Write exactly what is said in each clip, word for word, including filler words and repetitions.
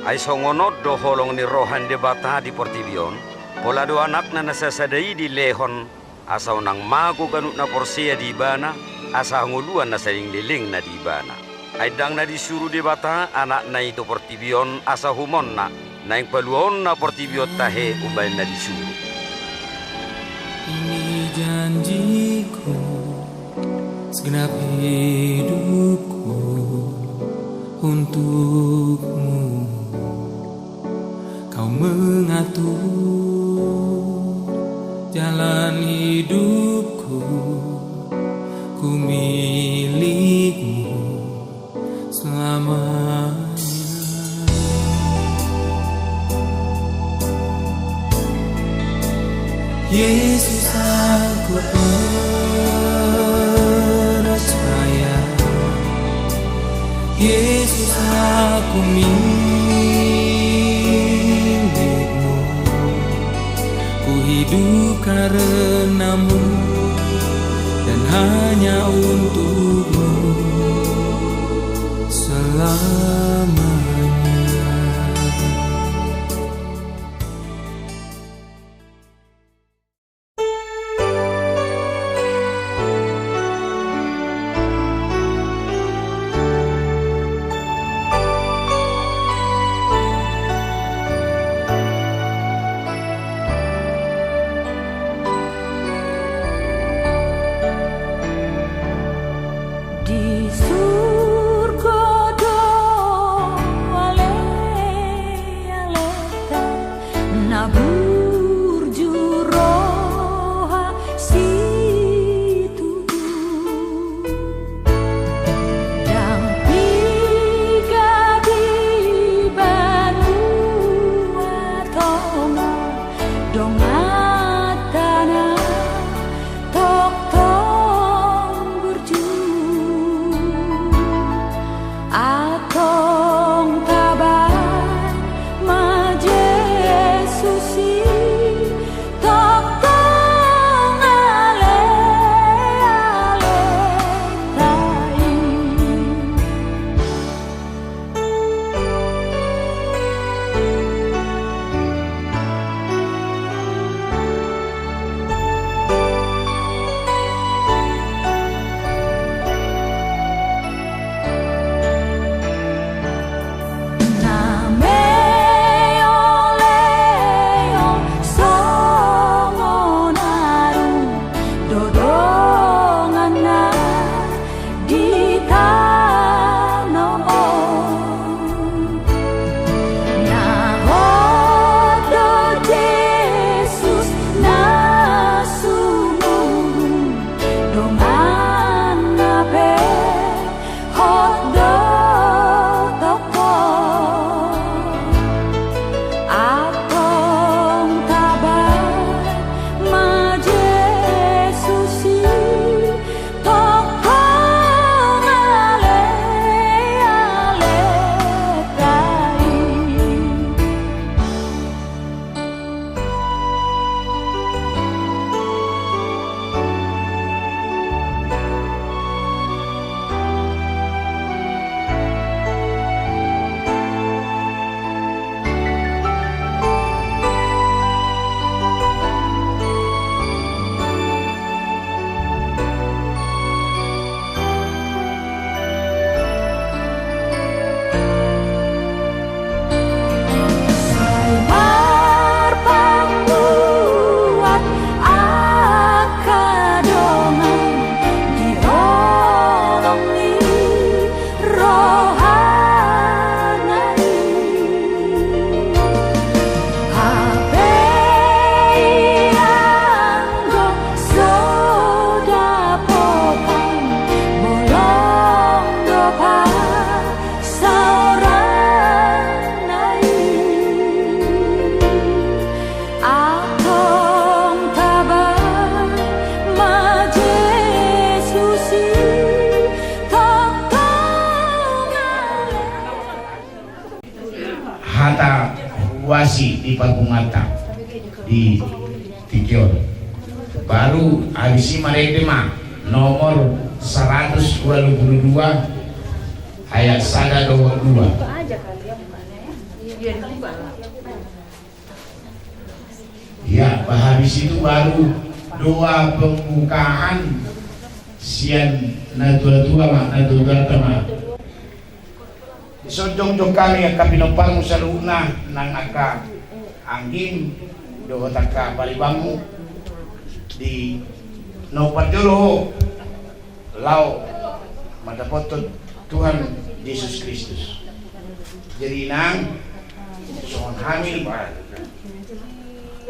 Ai songon on do holong ni roha ni Debata di portibi on, pola do Anakna na sasada i dilehon, asa unang mago ganup na porsea di Ibana, asa hangoluan na saleleng na di Ibana. Ai ndang na disuru Debata Anakna i tu portibi on asa humonna, naeng paluaonna portibi on tahe umbahen na disuru. Ini janjiku, segenap hidupku untukmu. Kau mengatur jalan hidupku, ku milikmu selamanya. Yesus, aku percaya. Yesus, aku milikmu. Ku hidup karena-Mu dan hanya untuk-Mu selamanya. Di surgo do ale-aleta, na burju roha situtu. Ndang piga di banua tonga, donganta na tongtong burju. Antong tabaen ma Jesus i, tongtong ale-aleta i. Na meoleo songon aru do donganna di tano on. Na hot do Jesus na sumurung, donganna pe hot do tongtong. Antong tabaen ma Jesus i, tongtong ale-aleta i. Sai marpangbuat angka dongan di holong ni rohana i. Hape anggo so dapotan, bolon do pasaoronna i. Antong tabaen ma Jesus i, tongtong ale. Hata huasi di parpunguanta di tingki on. Baru habis i marende ma nomor seratus dua puluh dua ayat sada dohot dua. Ya, bah, habis itu baru doa pembukaan sian natua-tua ma, natua-tua ma. Dison jongjong hami angka pinomparmu saluhutna, nang angka anggim dohot angka paribanmu di na umparjolo ho laho mandapothon Tuhan Jesus Kristus. Jadi nang songon hami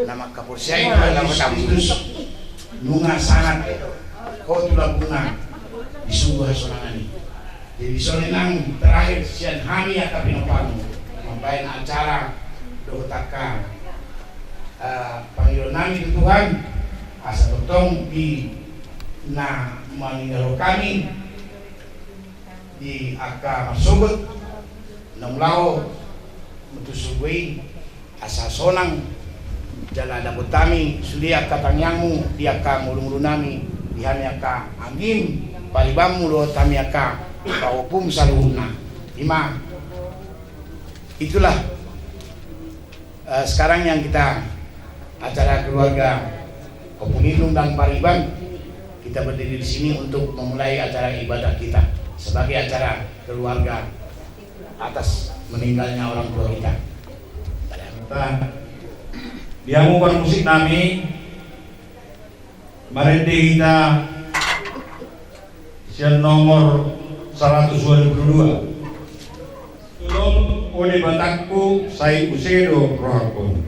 na mangkaporseai Tuhan Jesus Kristus, nunga sahat ho tu lambungna di surgo hasonangan i. Jadi songon i nang terakhir sian hami angka pinomparmu mambahen acara dohot angka, eh, pangidoan nami tu Tuhan, asa tongtong di na maninggalhon hami di angka marsogot, naung laho tu surgo i, asa sonang jala dapot hami sude angka tangiangmu di angka ngolungolu nami, di hami angka anggim, paribanmu dohot hami angka pahompum saluhutna. Ima, itulah, eh, sekarang yang kita acara keluarga Ompu Lindung dan pariban, kita berdiri di sini untuk memulai acara ibadah kita sebagai acara keluarga atas meninggalnya orang tua kita. Di hamu parmusik nami, marende hita sian nomor saratus ualu pulu dua. Tolong, o Debatangku, sai use do rohangkon.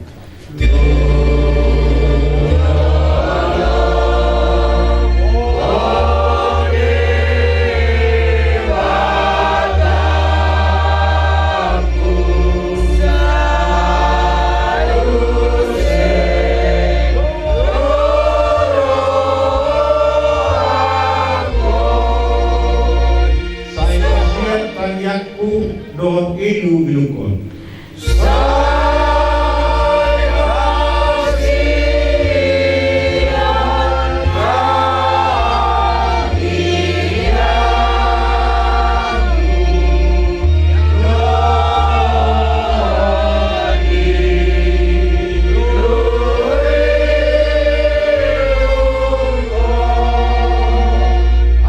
Sai hasian tangiangku dohot ilu-ilungkon.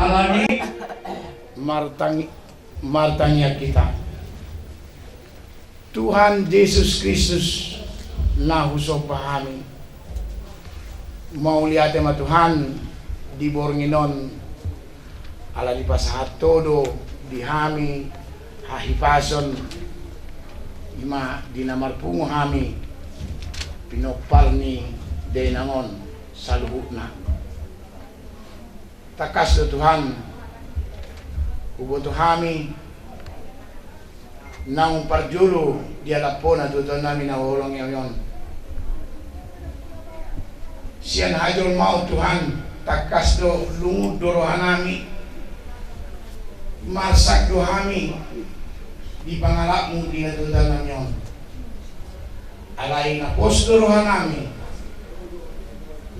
Alani martangi-, martangiang hita. Tuhan Jesus Kristus na husomba hami, mauliate ma Tuhan di borngin on, ala dipasahat Ho do di hami hahipason, ima di na marpungu hami pinompar ni dainang on saluhutna. Tangkas do Tuhan, huboto hami naung parjolo dialap Ho natuatuan nami na huhaholongi hami on. Sian hajolmaon Tuhan, tangkas do lungun do roha nami, marsak do hami di pangalapmu di natuatuan nami on. Alai na pos do roha nami,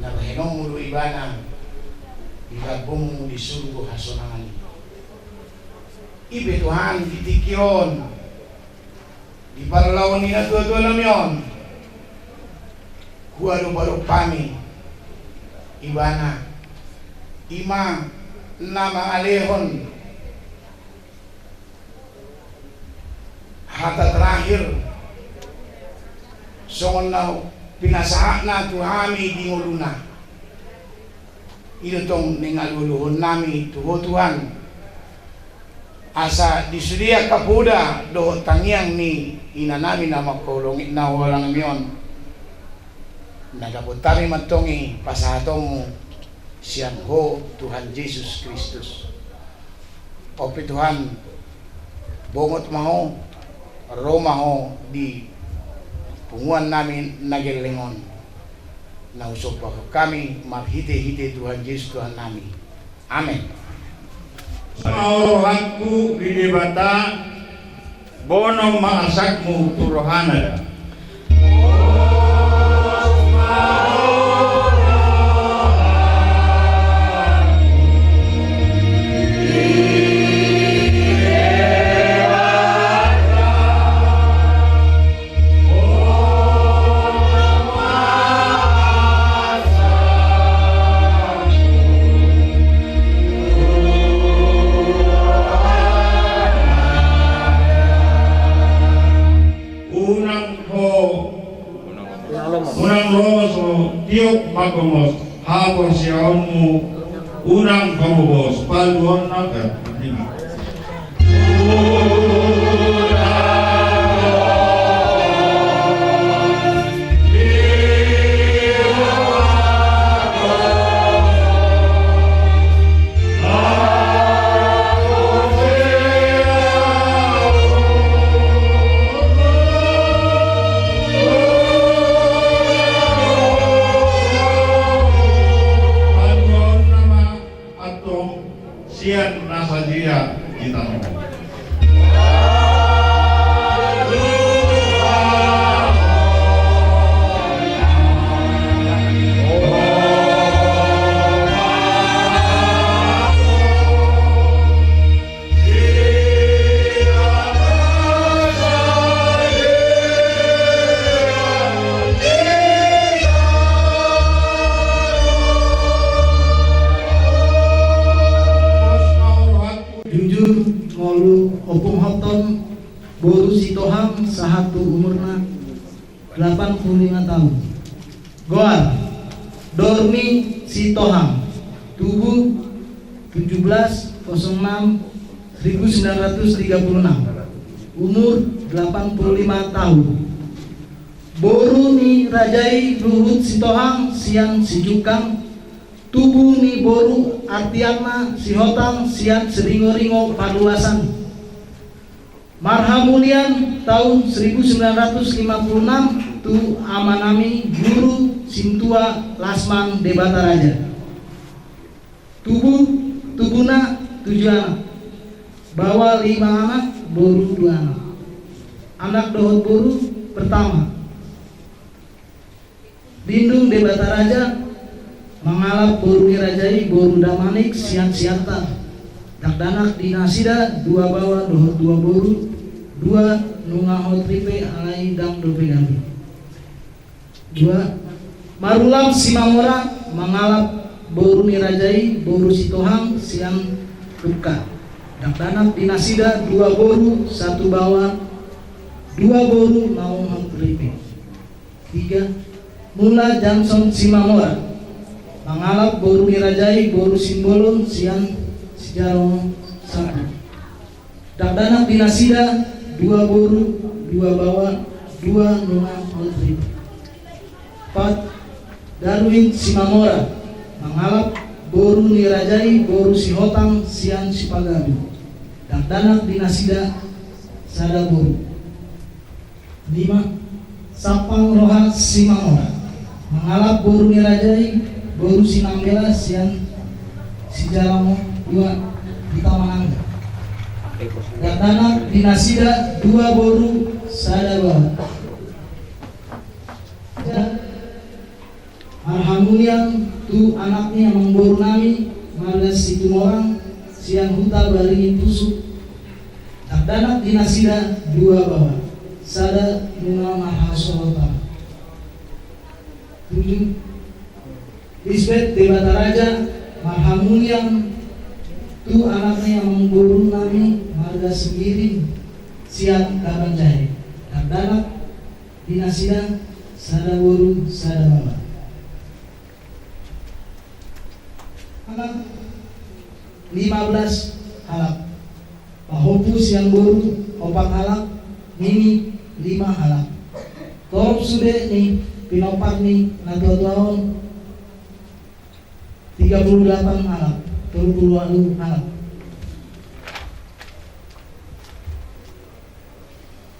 na bahenonmu do ibana di lambungmu di surgo hasonangan i. I pe Tuhan, di tingki on, di parlaon ni natuatuan nami on, hua do padophami ibana, ima na mangalehon hata terakhir songon na pinasahatna tu hami di ngoluna. I do tong naeng alualuhon nami tu Ho Tuhan, asa di sude angka poda dohot tangiang ni ina nami na mangkaholongi, na huhaholongi on, na dapot hami ma antong i pasahatonmu sian Ho Tuhan Jesus Kristus. On pe Tuhan, bongot ma Ho, ro ma Ho di punguan nami na gelleng on, na husombahon hami marhitehite Tuhan Jesus Tuhan nami. Amen. Pos ma rohangku di Debata, bonom ma arsakmu tu rohana da. Pagomos, haporseaonmu unang pamobos, paluaonna. Antong sian na sadia di tano. Jujur ngolu, ompung Hotton boru Sitohang, sahat tu umurna delapan puluh lima tahun. Goar, Dormi Sitohang, tubuh tujuh belas kosong enam seribu sembilan ratus tiga puluh enam, umur delapan puluh lima tahun. Boru ni raja i Luhut Sitohang sian Sijukang, tubuh ni boru Artiana Sihotang sian Siringoringo Paluasan. Marhamulian taon seribu sembilan ratus lima puluh enam tu amanami Guru Sintua Lasman Debata Raja. Tubuh, tubuhna tujuh anak. Baoa lima anak, boru dua anak. Anak dohot boru pertama. Lindung Debata Raja, mangalap boru ni raja i boru Damanik sian Siantar. Dakdanak di nasida dua baoa dohot dua boru, dua nunga hot ripe alai ndang dope gabe. Dua, Marulam Simamora, mangalap boru ni raja i boru Sitohang sian Tukka. Dakdanak di nasida dua boru, satu baoa, dua boru naung hot ripe. Tiga, Mula Janson Simamora, mangalap boru ni raja i boru Simbolon sian Sijalo satu. Dakdanak di nasida dua boru, dua baoa, dua nunga hot ripe. Empat, Darwin Simamora, mangalap boru ni raja i boru Sihotang sian Sipagabu. Dakdanak di nasida sada boru. Lima, Sampang Roha Simamora, mangalap boru ni raja i boru Sinambela sian Sijalo dua, Hutamanangga. Dakdanak di nasida dua boru, sada baoa. Marhamulian tu anak ni amangboru nami marga Situmorang sian Huta Baringin Pusuk. Dakdanak di nasida dua baoa, sada nunga marhasohotan. Tujuh, Lisbet Debata Raja, marhamulian tu anak ni amangboru nami marga Sembiring sian Kabanjahe. Dakdanak di nasida sada boru, sada baoa. Anak lima belas halak. Pahompu sian boru opat halak, nini lima halak. Torop sude ni pinompar ni natuatua on, tiga puluh delapan halak, tolu puluh walu halak.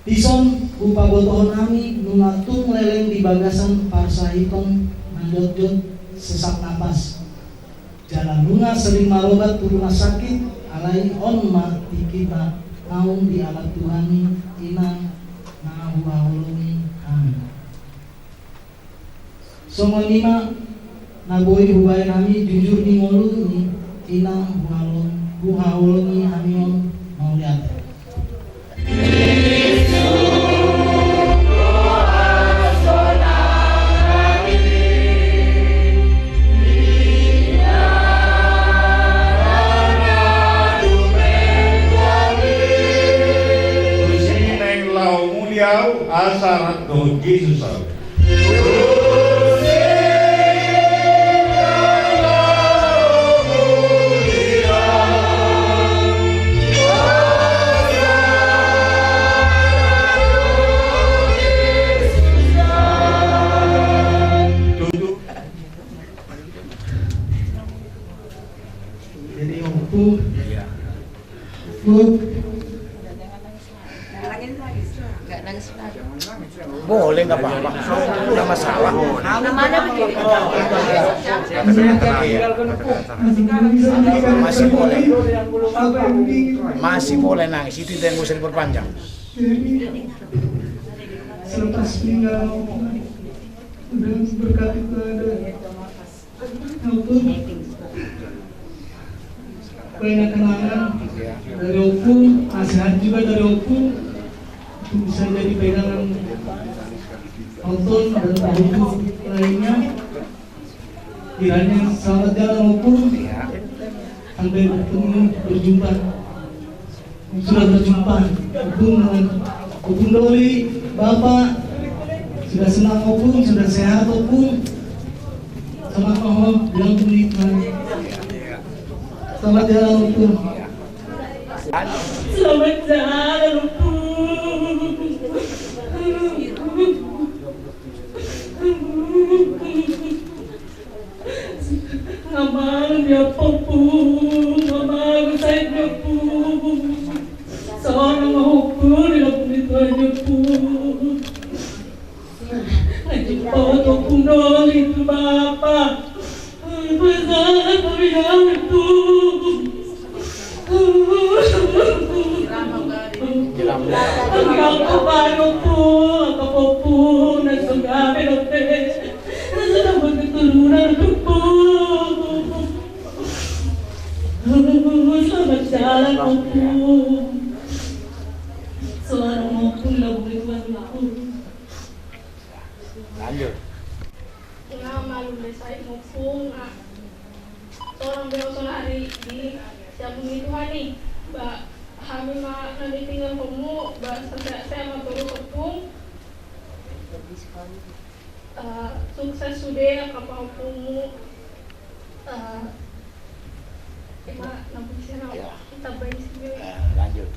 Dison hupabotohon hami nunga tung leleng di bagasan parsahiton na jotjot sesak napas. Jala nunga sering marobat tu rumah sakit, alai on ma tingkina naung dialap Tuhan i, ina na huhaholongi hami. Songon i ma na boi hubaen hami jujur ni ngolu ni ina huhaholongi hami on, mauliate. Asa rap dohot Jesus au. Iya. Buk. Boleh, nggak apa-apa. Nggak masalah. Masih boleh. Masih boleh nangis. Itu yang nggak usah diperpanjang. Jadi, selepas meninggal, udah berkat itu ada. Opung. Banyak kenangan dari Opung, nasihat juga dari Opung. Itu bisa jadi pegangan Anton dan Opung lainnya. Kiranya selamat jalan, Opung. Sampai bertemu, berjumpa. Sudah berjumpa, Opung, dengan Opung Doli, Bapak. Sudah senang, Opung, sudah sehat, Opung. Selamat malam, bilang Opung itu. Selamat jalan, Opung. Selamat jalan, Opung. Nga mago di Opung, nga mago sahit di Opung. Sonang ma Opung di lambung ni Tuhan, Opung. Nga jumpa Opung Doli tu Bapa. Pesan kami dengan Opung. Angka Opung, angka Opung, na so gabe dope. Selamat jalan, Opung. Sonang ma Opung di lambung ni Tuhan, Opung. Lanjut. Nga malum be sahit ma Opung, nga torang be sonari di siamun ni Tuhan i. Ba hami ma na ditinggalhonmu, ba sehat-sehat ma torus, Opung. Eh, sukses sude angka pahompu mu. Eh, ima na bisa na. Ya. Kita bayi sini. Eh, lanjut.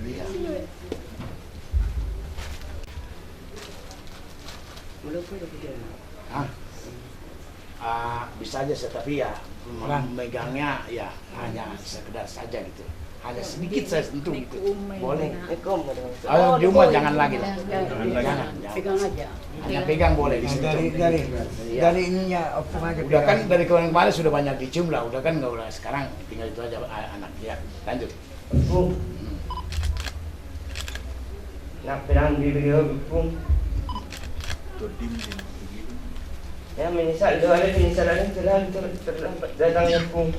Iya. Hah? Ah, bisa aja sih, tapi ya, mem-, megangnya ya hanya sekedar saja gitu. Hanya sedikit saya sentuh gitu. Boleh. Kalau di rumah jangan lagi lah. Jangan, jangan. Pegang aja. Hanya pegang boleh di situ. Dari, dari, dari ininya, opung aja. Udah kan dari kemarin-kemarin sudah banyak dicium lah, udah kan nggak usah sekarang, tinggal itu aja, a-, anak. Ya, lanjut. Opung. Nang pedang di beliau, Opung. Ya, menyesal, dua hari penyesalan, telah ter-, terlambat datangnya, Opung.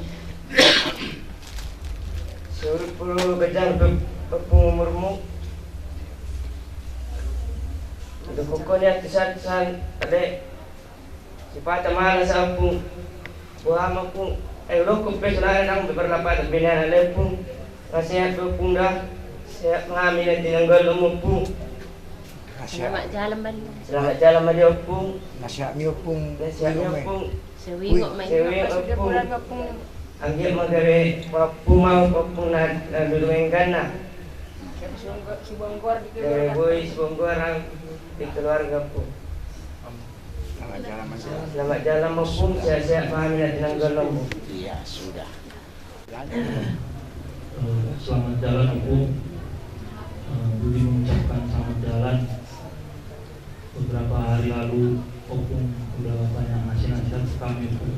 Saurip pulu ganjang pe, Opung, umurmu. Didok ho nian tu san, san, ale. Sipata ma na sa, Opung. Boha ma, Opung. Ai hudok pe sonari ndang be parlapatan be nian, ale, Opung. Nga sehat be, Opung, da. Sehat ma hami na tinanggalan, Opung. Selamat jalan ma dia. Selamat jalan ma dia, Opung. Nasihat ni, Opung. Nasihat ni, Opung. Seuing, Opung. Seuing, Opung. Anggiat ma gabe pahompu ma, Opung, na, na duduk enggan na. Gabe boi sibuang goar di keluarga, Opung. Selamat jalan ma dia. Selamat jalan ma, Opung, sehat-sehat ma hami na tinanggalan, Opung. Iya, sudah. Eh, selamat jalan, Opung. Eh, Budi mengucapkan selamat jalan. Beberapa hari lalu, Opung udah banyak ngasih nasihat ke kami, Opung.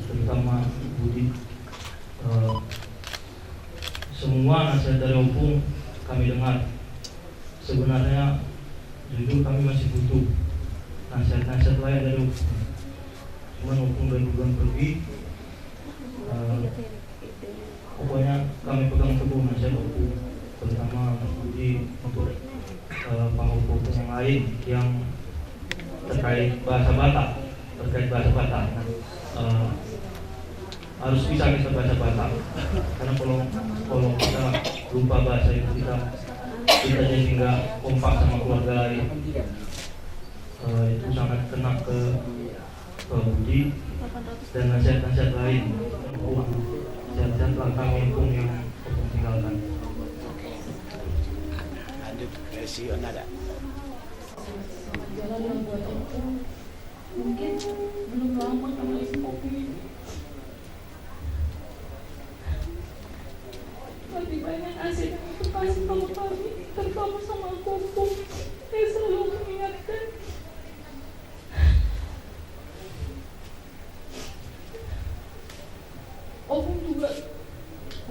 Terutama Budi. Eh, semua nasihat dari Opung kami dengar. Sebenarnya, jujur, kami masih butuh nasihat-nasihat lain dari Opung. Cuman Opung udah duluan pergi. Eh, pokoknya kami pegang teguh nasihat Opung, terutama Budi untuk, eh, pahompu-pahompu yang lain yang terkait bahasa Batak, terkait bahasa Batak. Eh, harus bisa kita bahasa Batak. Karena kalau, kalau kita lupa bahasa itu, kita, kita jadi nggak kompak sama keluarga lain. Eh, itu sangat kena ke, ke Budi dan nasihat-nasihat lain. Sehat-sehatlah kami, Opung, yang Opung tinggalkan. Lanjut ke si Yonada. Jalan yang buat Opung. Mungkin belum lama kenal Opung ini. Banyak aset yang Ompung kasih sama kami, terutama sama aku, Ompung. Saya selalu mengingatkan. Ompung juga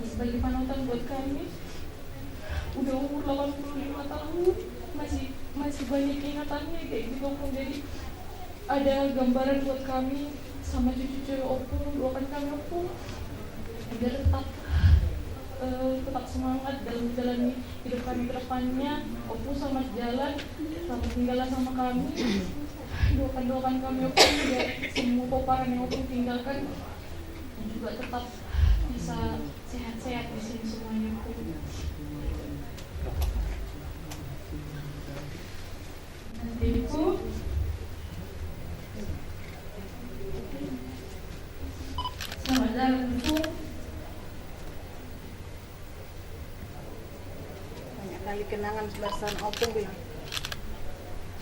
sebagai panutan buat kami. Udah umur delapan puluh lima tahun, masih, masih banyak ingatannya kayak gitu, Ompung. Jadi, ada gambaran buat kami sama cucu-cucu Ompung, doakan kami, Ompung, biar tetap, eh, tetap semangat dalam menjalani hidup kami ke depannya. Ompung selamat jalan, selamat tinggal sama kami. Doakan, doakan kami, Ompung, biar semua poparan yang Ompung tinggalkan juga tetap bisa sehat-sehat di sini semuanya, Ompung. Ibu. Selamat jalan, Ompung. Banyak kali kenangan belasan Ompung bilang.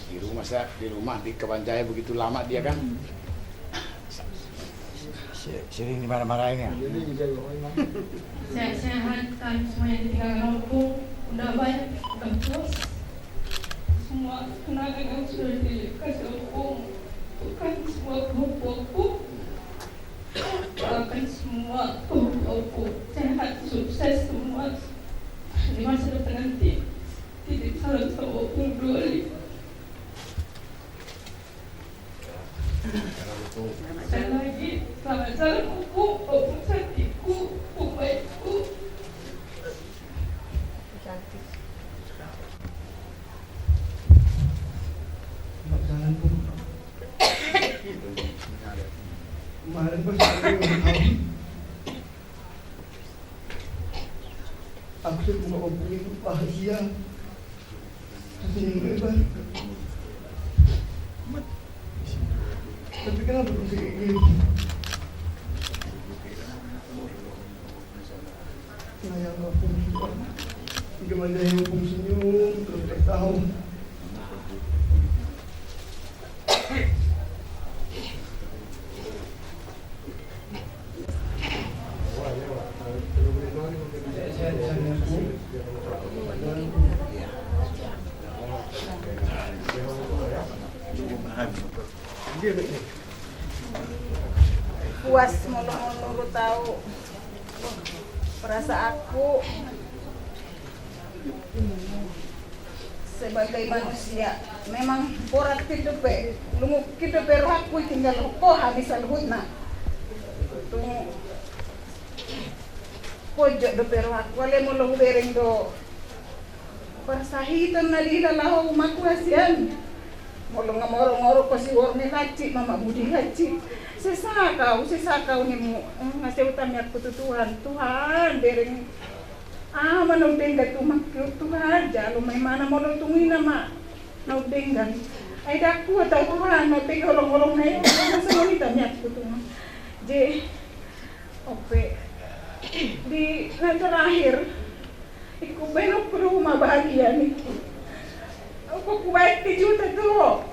Di rumah saya, di rumah di Kabanjaya begitu lama dia kan. Se-, sering dimarah-marahin ya. Sehat-sehat, kami semua yang ditinggalkan Ompung. Udah banyak, udah puas. Semua kenangan yang sudah dikasih Ompung, bukan semua kelompokku, akan semua kelompokku sehat, sukses semua di masa depan nanti. Titip salam sama Ompung dua kali. Sekali lagi, selamat jalan, Ompung, Ompung cantikku, Ompung baikku. Selamat jalan, Ompung. Kemarin pas aku ulang tahun, aku sih bunga Ompung itu bahagia. Senyum lebar. Tapi kenapa bisa kayak gini? Sayang Ompung juga. Gimana ya, Ompung senyum terus, tak tahu. Puas molo menurut au perasaanku. Sebagai manusia, memang borat hidup pe, lungun hidup pe rohangku tinggal ho hami saluhutna. Tung pojok dope rohangku ale molo hubereng do parsahiton na dihilala ho umakku hasian. Molo nga moro-moro ko si Wormi hansit, Mama Budi hansit. Sesa kau, sesa kau nimu. Nga sai utamianku tu Tuhan, Tuhan bereng. Aha ma naung denggan tu umakku, Tuhan, jalo ma imana molo tung ina ma naung denggan. Ai ndang kuat au Tuhan, na pe holong-holong na i, na songon i tamianku Tuhan. Je, ope. Di na terakhir, ingkon baenonku do uma bahagia ningku. Ingkon hubaen kejutan tu ho.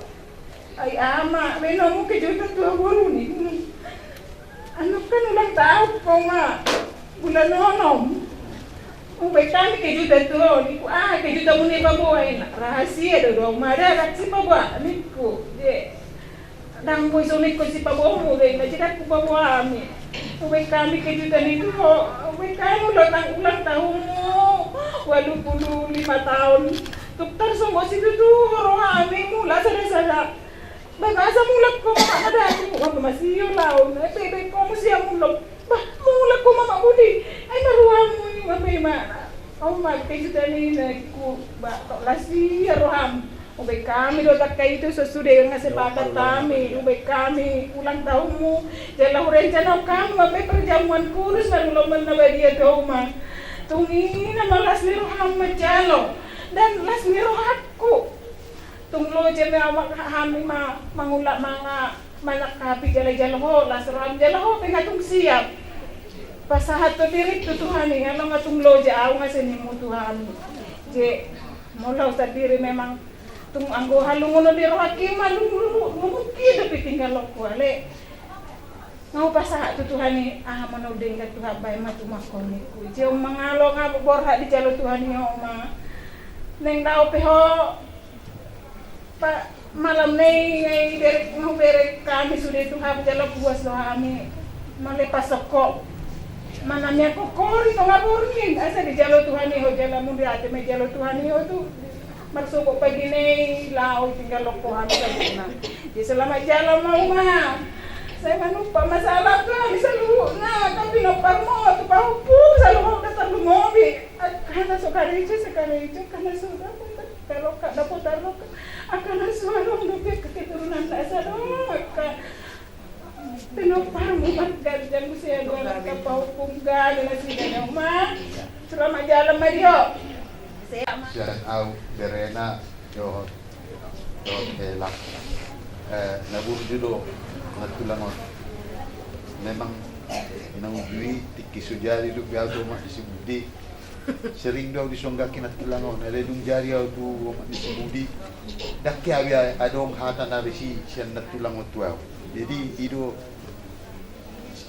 Ai ama, baenonmu kejutan tu ho boru ningku. Annon kan ulang tahun ho ma, bulan onom. Hubaen hami kejutan tu ho, ningku. Ah, kejutanmu na i paboa i, rahasia do, do au ma ndang sipaboa ningku. Je, ndang boi songon ingkon sipaboamu do i, na je ndang hupaboa hami. Hubaen hami kejutan i tu ho, hubaen hami ulang, ulang tahunmu ualu pulu lima taon. Tung tarsonggot situtu rohami mulak sada-sada. Ba masa mulak ho ma, ada aku, aku masih laon, eh, bebe, kau masih mulak. Ba mulak ho ma, Mak Budi. Ai na roham, Mak, ima. Au ma kejutan i ningku, ba tok las ia roham. Hubaen hami do tangkas i tu, sesudah nga sepakat hami, hubaen hami ulang tahunmu. Jala hurencanaon hami ma pe perjamuan kudus, parulumon na badia tu ho ma. Tung ina ma las ni roham manjalo, dan las ni rohangku. Tung loja ma hami ma mangula, manga, manangkapi jala jalo ho, las roham jala ho pe nga tung siap pasahat tu diringku tu Tuhan i, nga tung loja au nga senimu Tuhan. Je, molo au sandiri memang tung anggo halungunon di rohangki ma lungun, lungun, lungun hidup i tinggalonku ale. Nga hupasahat tu Tuhan i, aha ma na hudenggan Tuhan, baen ma tumangkon ningku. Ise umma, nga olo nga borhat dijalo Tuhan i, umma. Naeng dao pe ho, pa, malam na i nga iberek, nga huberek hami sude tu hamu jala puas do hami. Mauliate pasupasu. Manang mian kokori do nga borngin, asa dijalo Tuhan i ho jala mauliate ma dijalo Tuhan i ho tu. Marsogot pagi na i laho tinggal loko hami saluhutna. Jadi selamat jalan ma umma. Sai manumpak ma salam tu hami saluhutna, tapi nomparmu tu pahumpung saluhutna tarlumobi. Angka na so karejo, sai karejo, angka na so dapotan, tarroha, dapotan roha. Angka na so adong dope keturunan na so adong, angka Pinomparmu marganjang muse, angka pahumpung, gabe nasida na umma. Selamat jalan ma di ho. Sian au berena dohot, dohot hela. Eh, na burju do na tulang on. Memang na ujui tingki so jadi dope au tu omak ni si Budi. Sering do au disonggaki na tulang on, alai dung jadi au tu omak ni si Budi, ndang hea be adong hata na bersi sian na tulang on tu au. Jadi i do,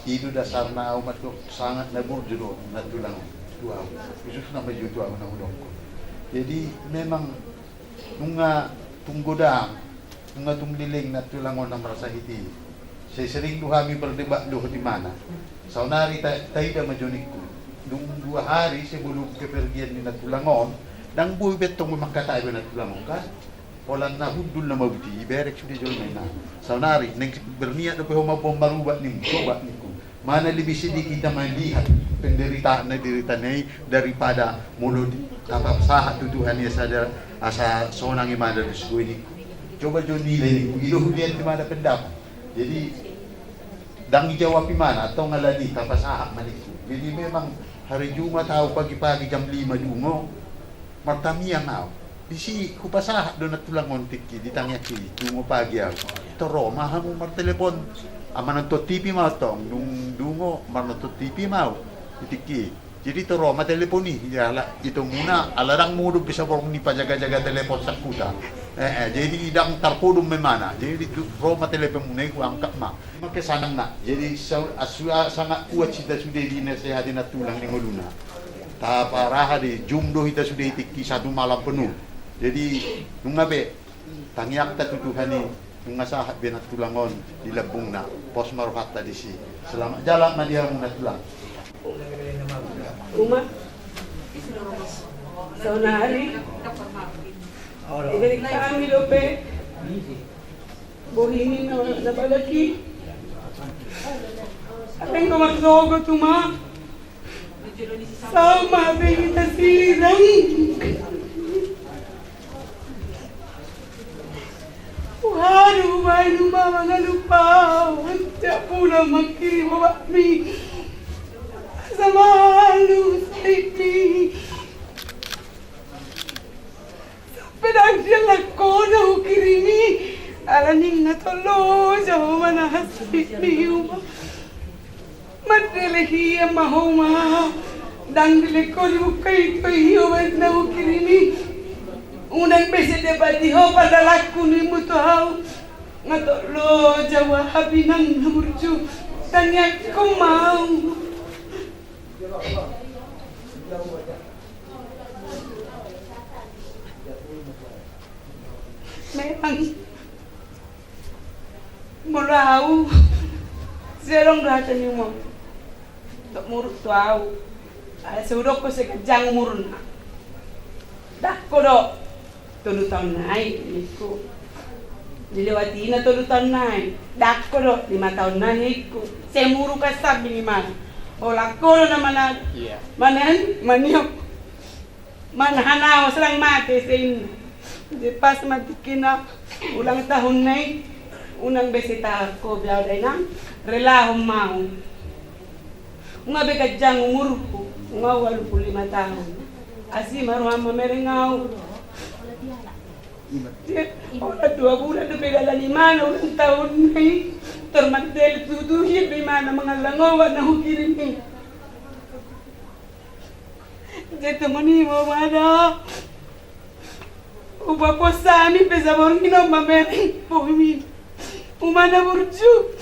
i do dasarna au mandok sangat na burju do na tulang on tu au, khususna ma jo tu au na hudok. Jadi memang nunga tung godang, nunga tung leleng na tulang on na marsahit i. Sai sering do hami berdebat dohot imana. Saonari ta-, taida ma jo ningku. Dung dua hari sebelum kepergian ni na tulang on, ndang boi be tong mangkatai be na tulang on kan. Holan na hundul na mabuti, iberek sude jolma i na. Saonari naeng berniat dope ho mamboan marubat ningku, coba ningku. Mana lebih sedih kita melihat penderitaan na diderita na i daripada molo di-, tapasahat tu Tuhan i asa da-, asa sonang imana dos boi ningku. Coba jo nilai ningku, i do huliat imana pendapat. Jadi ndang dijawab imana, tong alani tapasahat ma ningku. Jadi memang hari Jumat au pagi-pagi jam lima dungo martamiang au. Disi hupasahat do na tulang on tingki di tangiangki, dungo pagi au. Tor ro ma hamu martelepon. Manonton T V ma au tong, dung dungo manonton T V ma au di tingki. Jadi tor ro ma telepon i, jala itomuna ala ndang modom be saborngin i pajaga-jaga telepon sangkuta. Eh, eh, jadi ndang tarpodom ma imana. Jadi tu-, ro ma teleponmuna i huangkat ma. Ima pe sanangna. Jadi sa-, asua sangat kuat hita sude dinasehati na tulang di ngoluna. Taparaha di jum do hita sude i tingki satu malam penuh. Jadi nunga be tangiangta tu Tuhan i, nunga sahat be na tulang on di lambungna, pos ma rohanta disi. Selamat jalan ma di hamu na tulang. Uma, saonari, iberek hami dope bohimi na, na badak i. Alai anggo marsogot uma, sahat ma be hita sirang. Huhadu baen uma mangalupa, tiap bulan mangkirim obatmi. Asa malus sahitmi. Sampe ndang dialap ho na hukirimi, ala ninna tong loja ho manahan sahitmi uma. Mandele hian ma ho uma, ndang dilehon ho dibuka ito i obat na hukirimi. Unang be sai dapot di ho pardalankon i mutu au. Nga tong loja au, aha pe inang na burju, tangiangkon ma au. Memang molo au sai adong do hata ni uma on. Tok muruk tu au. Ai sai hudok ho sai ganjang umurna. Ndang ho do tolu taon nai ningku. Dilewati na tolu taon nai. Ndang ho do lima taon nai ningku. Sai muruk an sambing imana. Holan ho do na mana. Iya. Mana an maniop. Mana hanao selang mate se inna. Jadi pas ma tingkina ulang tahun nai, unang be sai tahan ho be au da inang, relahon ma au. Nga be ganjang umurhu, nga ualu pulu lima taon. Asi ma roham mamereng au. Jadi holan dua bulan dope dalan imana ulang tahun nai. Tor mandele tutu hian do imana mangallang obat na hukirim i. Jadi tongon i ma umana. Hupaposhon hami pe saborngin on mamereng bohimi. Umana burju.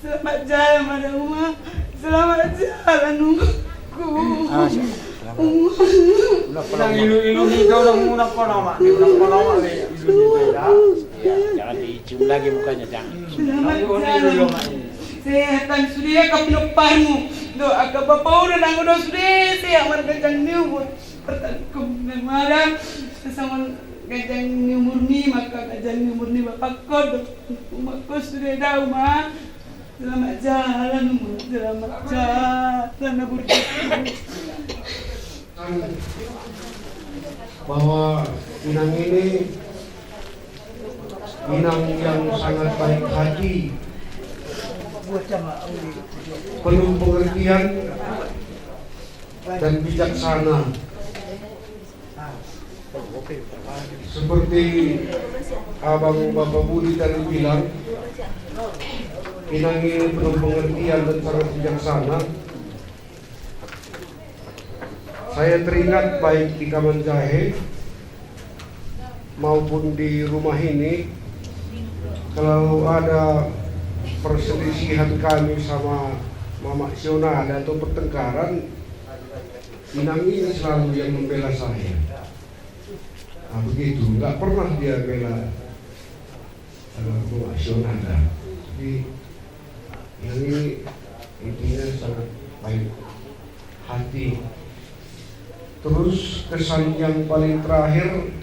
Selamat jalan, Madam Uma. Selamat jalan, Uma. Ah, selamat. Unang ilu-ilu ni, unang, unang kono ma, unang kono ma. Jangan dicium lagi mukanya, jangan. Selamat jalan. Sehat sude angka pinomparmu. Dohot angka bapakmu, nang do sude sehat, marganjang ni umur. Pertanikom memara sesama. Ganjang ni umurmi, maka ganjang ni umur ni bapakko, dohot umakko sude da, Uma. Selamat jalan, Uma. Selamat jalan, na burju. Bahwa Inang ini Inang yang sangat baik hati, penuh pengertian, dan bijaksana. Seperti Abang Bapak Budi tadi bilang, Inang ini penuh pengertian dan sangat bijaksana. Saya teringat baik di Kamanjahe maupun di rumah ini, kalau ada perselisihan kami sama Mamak Sionada atau pertengkaran, Inang ini selalu yang membela saya. Nah, begitu, nggak pernah dia bela, eh, Mamak Sionada. Jadi, Inang ini intinya sangat baik hati. Terus, kesan yang paling terakhir,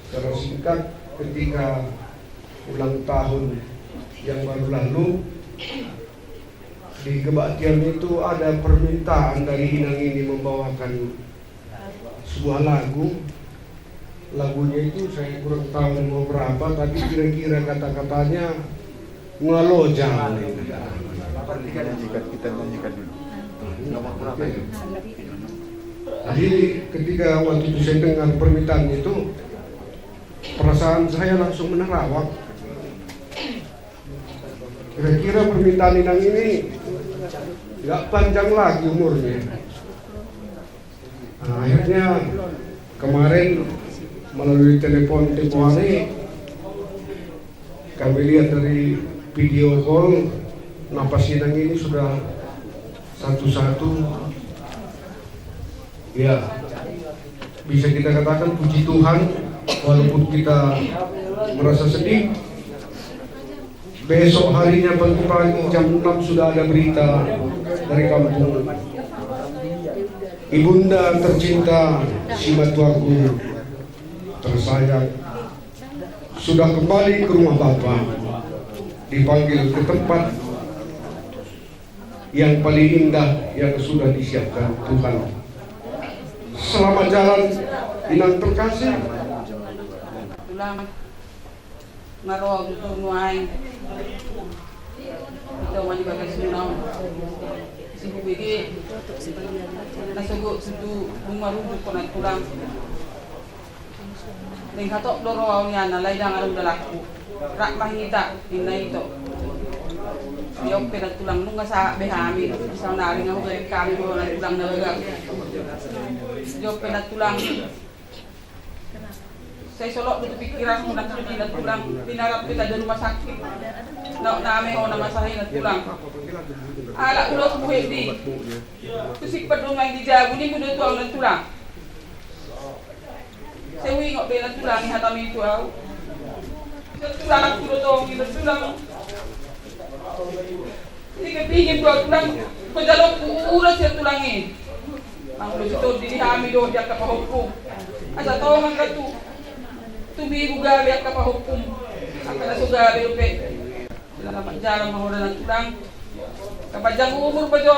secara singkat, ketika ulang tahun yang baru lalu, di kebaktian itu ada permintaan dari Inang ini membawakan sebuah lagu. Lagunya itu saya kurang tahu nomor berapa, tapi kira-kira kata-katanya, "Ngaloja." Kita nyanyikan, kita nyanyikan dulu. Nomor berapa itu? Jadi, ketika waktu itu saya dengar permintaan itu, perasaan saya langsung menerawang. Kira-kira permintaan Inang ini nggak panjang lagi umurnya. Nah, akhirnya kemarin melalui telepon tempo hari, kami lihat dari video call, napas Inang ini sudah satu-satu. Ya, bisa kita katakan puji Tuhan, walaupun kita merasa sedih. Besok harinya pagi-pagi jam enam sudah ada berita dari kampung. Ibunda tercinta, simatuaku tersayang, sudah kembali ke rumah Bapa, dipanggil ke tempat yang paling indah yang sudah disiapkan Tuhan. Selamat jalan, Inang terkasih. Tulang, nga ro au tu nuaeng. Ito ma di bagas nunga on. Sibuk bege. Na sogot tu marujung kona tulang. Naeng hatop do ro au nian, alai ndang adong dalanku. Rap ma hita, ninna ito. Jop pe nantulang, nunga sahat be hami. Saonari nga hubaen hami dohot nantulang na bagak. Jop pe nantulang. Sai solot do tu pikiranmu nantulang, pinarap hita di rumah sakit. Nunga name ho na masa i nantulang. Ala ulos buhek di. Tu sipar do ngai di jabu ni mudo tuang nantulang. Sai huingot be nantulang i hatami tu au. Nantulang, tu do tong i nantulang. Ingin, ingin tu au tulang, pajalongku ulos sian tulang i. Nang ulos i tondi di hami do di angka pahompum. Asa tongan do tu, tu migu gabe angka pahompum. Angka na so gabe dope. Selamat jalan ma ho da nantulang. Panjang umur ma jo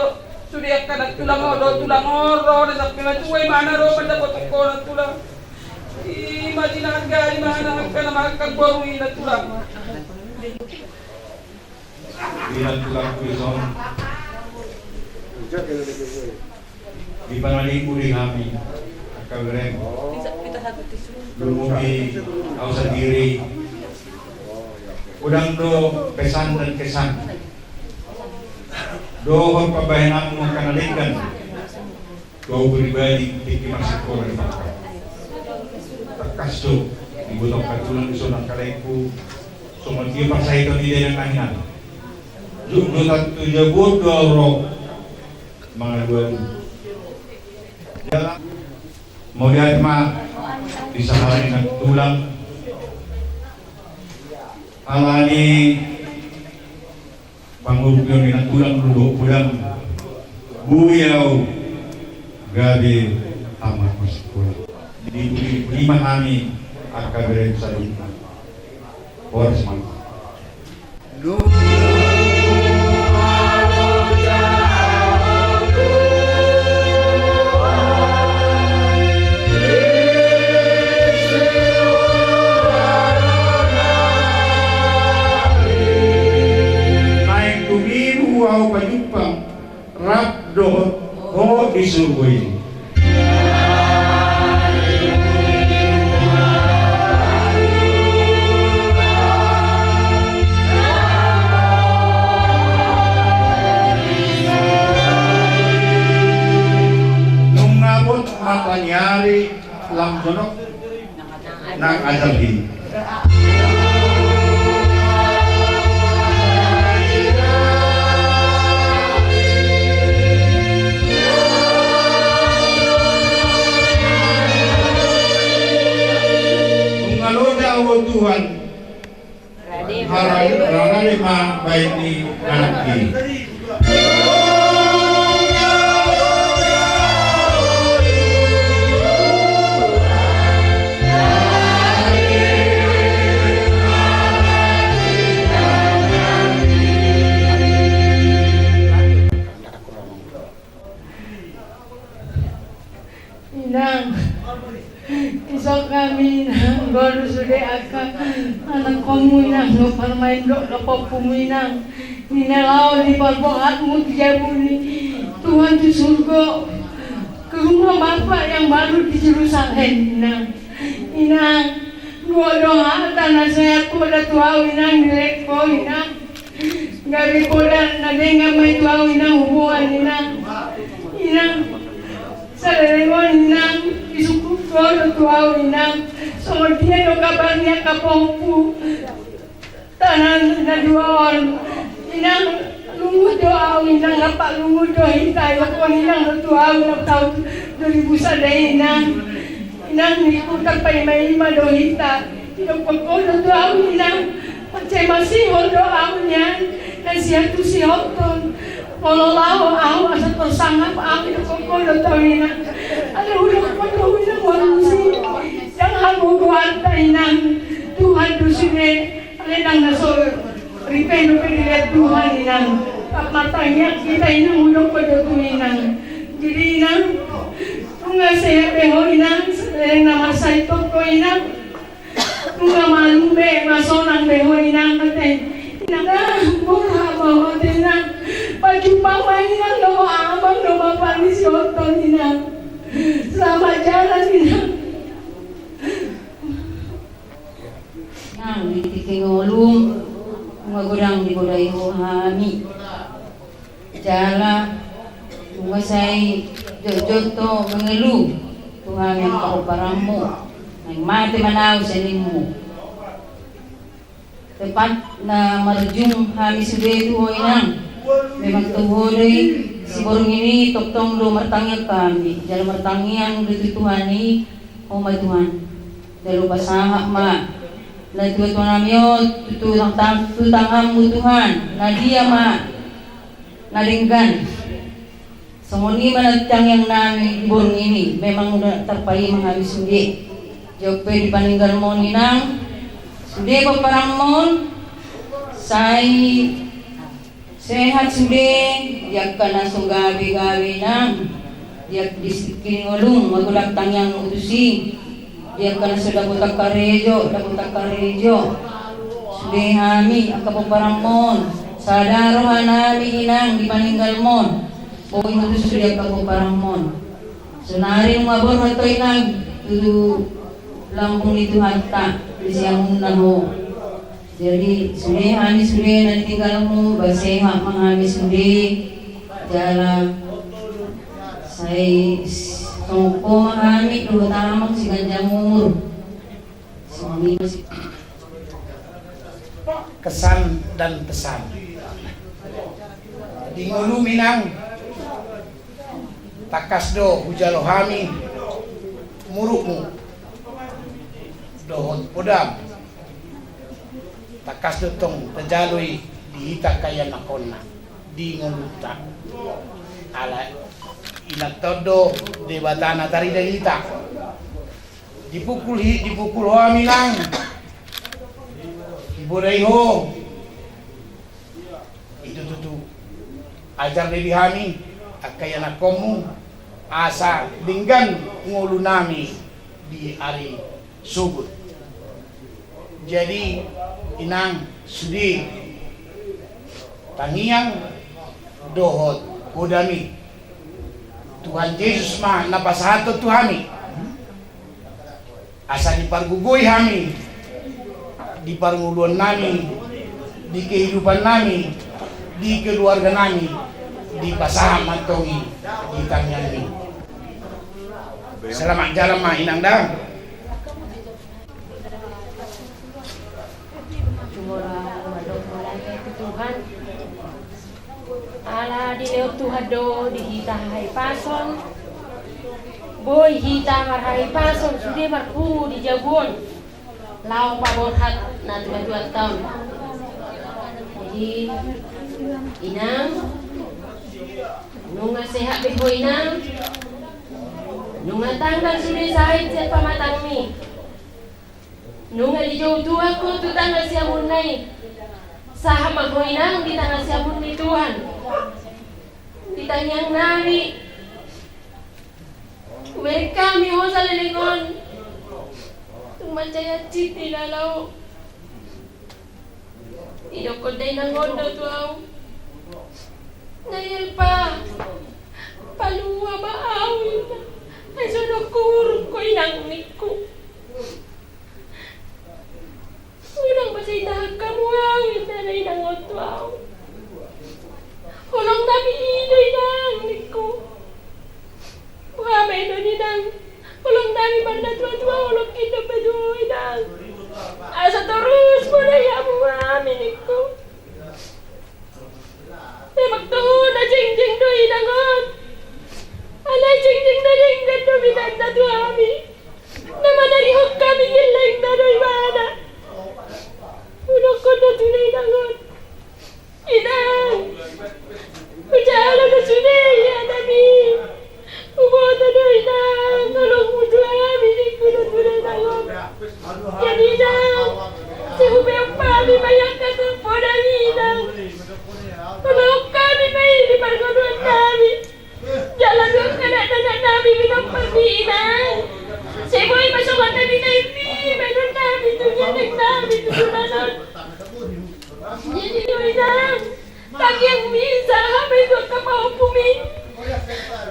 sude angka nantulang on, dohot tulang on ro da sampe matua, i ma na ro mandapothon ho nantulang. I ma di na angka, i ma na angka na mangalangka boru i nantulang. Di nantulang tu dison. Di panaliku di hami angka bereng, lumobi au sandiri, godang do pesan dan kesan dohot pambahenanmu angka na denggan tu au pribadi tingki marsikola di Bangka. Tangkas do diboto angka tulang dison, angka laengku, Songon dia parsahiton ni dainang nami. Jumlah satu jabur dua ro mangaduan. Ya, mauliate ma di sahala ni nantulang. Alani pangurupion ni nantulang dohot godang, boi au gabe tamat ma sikola. Di pudi-pudi ma hami angka bere sadari. Horas ma. Naeng tu mibu au pajumpang rap dohot ho di surgo i. Nunga bot mata ni ari, lam jonok nang ajal i. Nunga loja, o Tuhan, harani ma baen ni anak i. Inang, isok hami, Inang, ngolu sude angka anakkonmu, Inang, dohot parumaenmu dohot pahompumu, Inang, di na laho di parboratmu di jabu ni Tuhan tu surgo, ke rumah Bapa yang baru di Jerusalem, Inang. Inang, dua doa hata na sehat poda tu au, Inang, dilehon ho, Inang. Gabe poda na denggan ma i tu au, Inang, hubungan, Inang. Inang, saleleng on, Inang, disungkun ho do tu au, Inang, songon dia do kabar ni angka pahompu tana na dua on. Inang, lungun do au, Inang, apa lungun do hita, ya pon, Inang, do tu au, Inang, taon dua ribu sada, Inang. Inang, ni huta paima-ima do hita. Didok ho do tu au, Inang, mansai masihol do au nian, na sian tu sihoton. Molo laho au asa tarsangap au, didok ho do tu au, Inang. Alai hudok ho do, Inang, walusi. Ndang hagogoanta, Inang. Tuhan do sude. Alai ndang na so ripe dope dilehon Tuhan, Inang. Martangiang hita, Inang, hudok ho do tu, Inang. Jadi, Inang, nunga sehat be ho, Inang, saleleng na marsahit ho, Inang. Nunga malum be, masonang be ho, Inang, ate. Inang, ah, boha ma ho, ate, Inang. Pajumpang ma, Inang, dohot amang dohot bapa ni sihoton, Inang. Selamat jalan, Inang. Nang, di tingki ngolu, nunga godang dipodai ho hami. Jala, nunga sai jotjot ho mangeluh tu hami angka pomparanmu. Naeng mate ma au sian lelengmu. Tepat na marujung hami sude tu ho, Inang. Memang tu ho do i, siborngin i tongtong do martangiang hami. Jala martangiang do tu Tuhan i, ho ma Tuhan. Jala pasahat ma natuatua nami on tu, tu tang-, tu tanganmu, Tuhan, na dia ma na denggan. Songon i ma na tangiang nami di borngin i, memang tarpaima hami sude. Jolo pe di paninggalmon, Inang, sude pomparanmon, sai sehat sude, di angka na so gabegabe, Inang, di angka di tingki ngolum, magodang tangiangmu tusi, di angka na so dapotan karejo, dapotan karejo sude hami angka pomparanmon. Sada roha nami, Inang, di paninggalmon, boi ma tusi sude angka pomparanmon. Saonari nunga borhat ho, Inang, tu lambung ni Tuhanta, di siamunna ho. Jadi, sude hami sude na ditinggalmu, ba sehat ma hami sude, jala sai s-, songon ho ma hami dohot amang siganjang umur. Songon i ma si- Kesan dan pesan. Di ngolum, Inang, tangkas do hujalo hami murukmu dohot podam. Tangkas do tong tajalo i di hita angka ianakhonna di ngolunta. Ala inanta on do Debata na tarida hita. Dipukul hi, dipukul ho hami, Inang. Dibodai ho. Itu tutu. Ajar do di hami angka ianakhonmu asa denggan ngolunami di ari sogot. Jadi, Inang, sude tangiang dohot podam i Tuhan Jesus ma na pasahathon tu hami. Asa dipargogoi hami di parngoluannami, di kehidupannami, di keluarganami, dipasahat ma antong i di tangiangmi. Selamat jalan ma, Inang, da. Tuhan. Ala dilehon Tuhan do di hita hahipason. Boi hita marhahipason sude marpungu di jabu on, laho paborhat na tuatuanta on. Jadi, Inang, nunga sehat be ho, Inang. Nunga tanggal sude sahit sian pamatangmi. Nunga dijou Tuhan ho tu tanggal siamunna i. Sahat ma ho, Inang, di tanggal siamun ni Tuhan. Di tangiangnami, hubereng hami ho saleleng on. Tung mansai hansit di lala ho. Didokkon da inang on do tu ahu: "Naial, pa, palua ma ahu, inang. Ai so adong huuruk ho, inang," ningku. "Unang mansai tahan hamu ahu," ninna inang on tu ahu. "Holongnami i do, inang," ningku. "Boha ma i do, inang? Holongnami marnatuatua, holongki dope tu ho, inang. Asa torus bodai hamu hami," ningku. Memang toho na jengjeng do inang on. Alai jengjeng na denggan do ibana tu hami. Na manarihon hami gellengna do ibana. Hudokkon do tu inang on: "Inang, hujalo do sude ianami. Huboto do, inang, holongmu tu hami," ningku do tu inang on. "Jadi, inang, sai hupeop hami ma i angka podam i, inang. Hulook hami ma i di parngoluannami. Jala tu angka dakdanaknami pinompar ni i, inang. Sai boi ma songon na binahenmi bahenonnami tu gelengnami tu joloan on." Jadi, inang, tangiangmi sahat ma i tu angka pahompumi.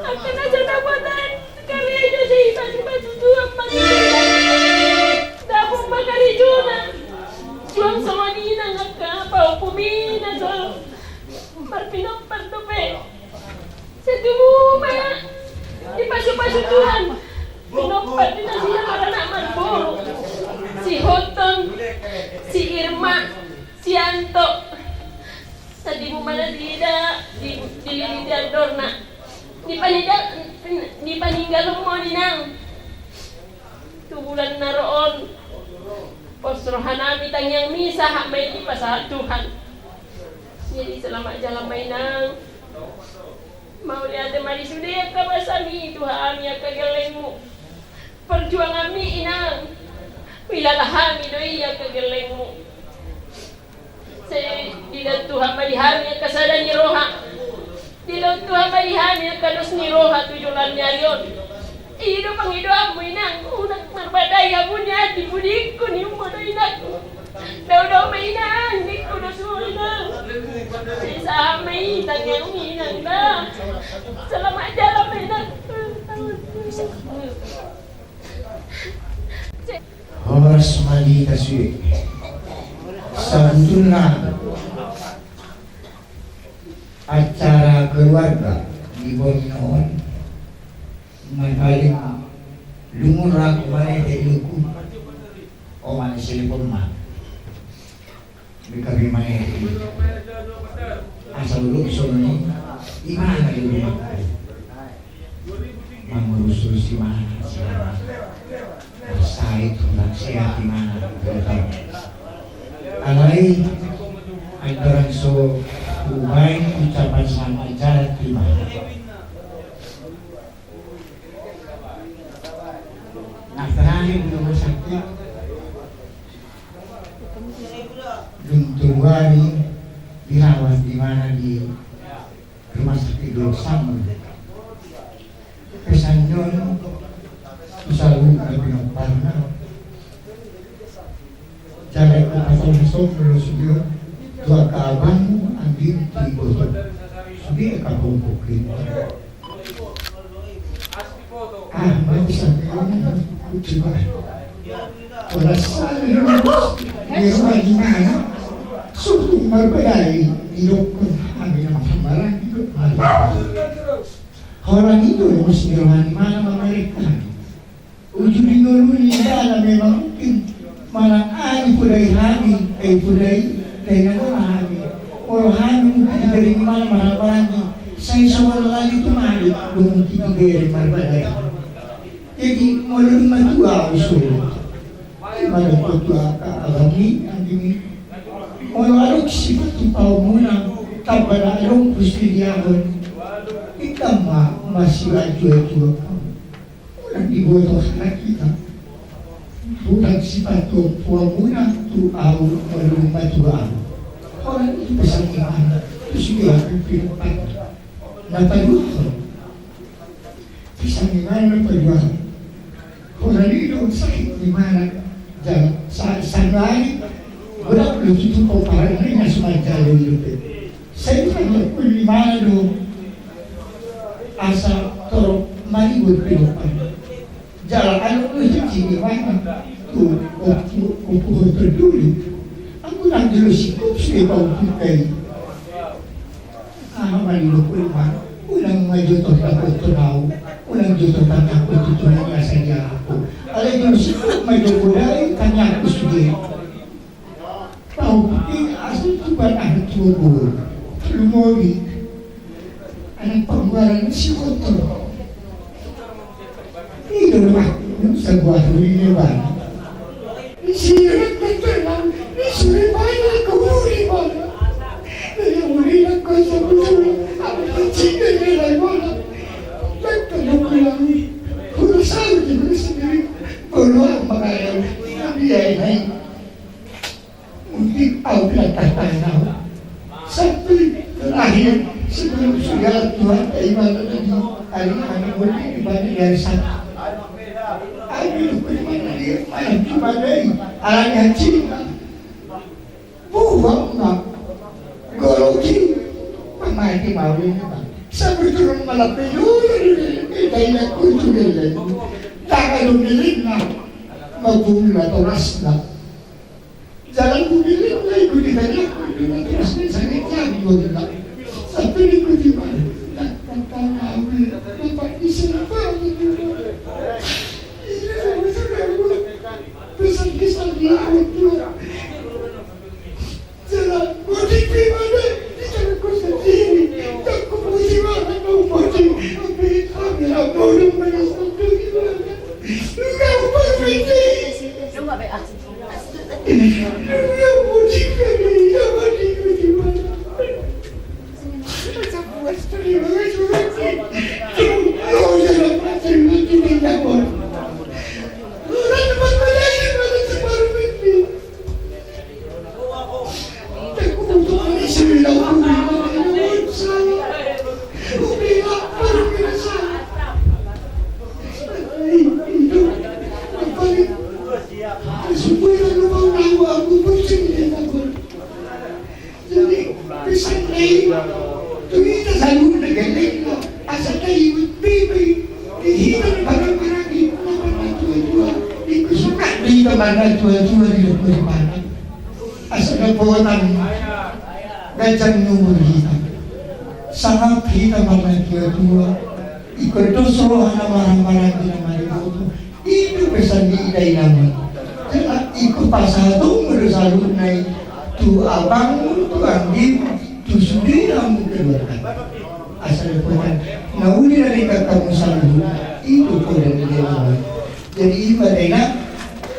Angka na so dapotan karejo, sai pasu-pasu Tuhan ma, inang. Dapot ma karejona. Suang songon i, inang, angka pahompumi na so marpinompar dope. Sai tubu ma dipasu-pasu Tuhan pinompar ni nasida maranak marboru, si Hotton, si Irma, si Anto. Sai tubu ma nasida di, dililiti andorna. Dipaninggal, dipaninggalhon ma, inang, tu bulan na ro on. Pos rohanami, tangiangmi sahat ma i dipasahat Tuhan. Jadi, selamat jalan ma, inang. Mauliate ma di sude angka basami tu hami angka gellengmu. Perjuanganmi, inang, huilala hami do i angka gellengmu. Sai dilehon Tuhan ma di hami angka sada ni roha. Dilehon Tuhan ma di hami angka dos ni roha tu joloan ni ari on. I do pangidoanmu, inang, unang marbadai hamu nian di pudingku, ningku do, inang. Dao-dao ma, inang, ningku do tu ho, inang. Sai sahat ma i tangiangmi, inang, da. Selamat jalan ma, inang. Horas ma di hita sude. Sabotulna acara keluarga di borngin on, na paling lungun ra, manete, luku, oman, silepon ma. Di kami maen asa luluk songon i, imana di rumah. Mangurus-urus imana, sahit, kurang sehat imana. Alai andorang so hubaen ucapan selamat jalan tu imana. Nah, terakhir di rumah sakit, dung tolu ari dirawat imana di rumah sakit Dolok Sangu. Pesan ni on tu saluhut na pinomparna. Jala hupasahat songon on molo sude tu angka abangmu, anggimu, tu ibotom. Sude angka pahompu. Ah, mati sampe on, kuciba. Ora sali di rumah di mana? Suruh marbadai, didok hami na marhamaranggi do. Holan i do mesti roha ni imana mamereng hami. Uju di ngolu ni imana memang mungkin manang aha dipodai hami, eh, dipodai dainang hami. Molo hami mungkin dibereng imana marhamaranggi, sai songon lali tu mali do mungkin dibereng marbadai. Jadi molo dung matua au so, imana matua, angka abangmi, anggimu, molo adong sipatupaonmuna, tamba na adong pusri di ahon, ingkon ma masiajuajuaon. Unang diboto halak hita. Unang sipatupaonmuna tu au molo dung matua au. Holan i pesan ni imana tu sude angka pinomparna. Na paduahon, pesan ni imana na paduahon. Holan i do sahit ni imana. Jala sa-, sahali godang do tutu pomparanna i na so manjalo i dope. Sai hangoluan ni imana do asa torop maribot pinomparna. Jala adong do janji ni imana tu ompu, ompu Hotonduli. Anggo ndang jolo singkop sude pahompu i. Aha ma didok imana? Unang ma jolo torop dapothon au, unang jolo torop tangiangkon tu Tuhan na sadia ho. Alai jolo singkop ma jolo godang tangiangkon sude. Pahompu i asa tupa aha tu ombun. Lumobi anak pangguaran si Kotor. I do rumah sabuah rumah ni bana. Di sini anak terkenal, di sini banyak kemuri bana. Dari mulai nak kau sebetulnya, aku cinta dia dari mana? Tak tahu pulang. Udah selalu jadi sendiri. Kalau apa kaya dia ini? Mungkin au bilang tantangan au. Sampai terakhir, sebelum sudah Tuhan, ibadah tadi, hari ini mungkin ibadah dari sana. Ayo, bagaimana dia main ibadah ini? Alani hacina. Buang, Bang. Gologi. Pemain di bawah ini, Bang. Sampai turun malam, kita ingat kunci dulu. Tak ada miliknya. Mabungla, torasna. Jalan bumi lima ikut di tengah, di tengah terus di sana jam dua belas. Sampai ikut di mana? Tak kata kami, dapat disimpan di mana? Ini sama sudah pesan-pesan di laut dua. Jalan mudik di mana? Di tanganku sendiri. Tak kupuji mana kau puji. Tapi kami lah bodoh menyesal di mana? Kau berpikir. Jadi, pesan ni i tu hita saluhutna gellengna, asa taingot be di hita na marhamaranggi, na marnatuatua, ingkon sungkap do hita marnatuatua di lomo ni Tuhan. Asa dapotan ganjang ni umur hita. Sangap hita marnatuatua, ingkon dos roha na marhamaranggi na mariboto. I do pesan ni dainang on. Jala ingkon pasahatonmu do saluhutna i tu tu abangmu, tu anggim, tu sude hamu keluarga. Asa dohonon na uli na denggan hamu saluhut, i do poda ni Dainang. Jadi i ma Dainang,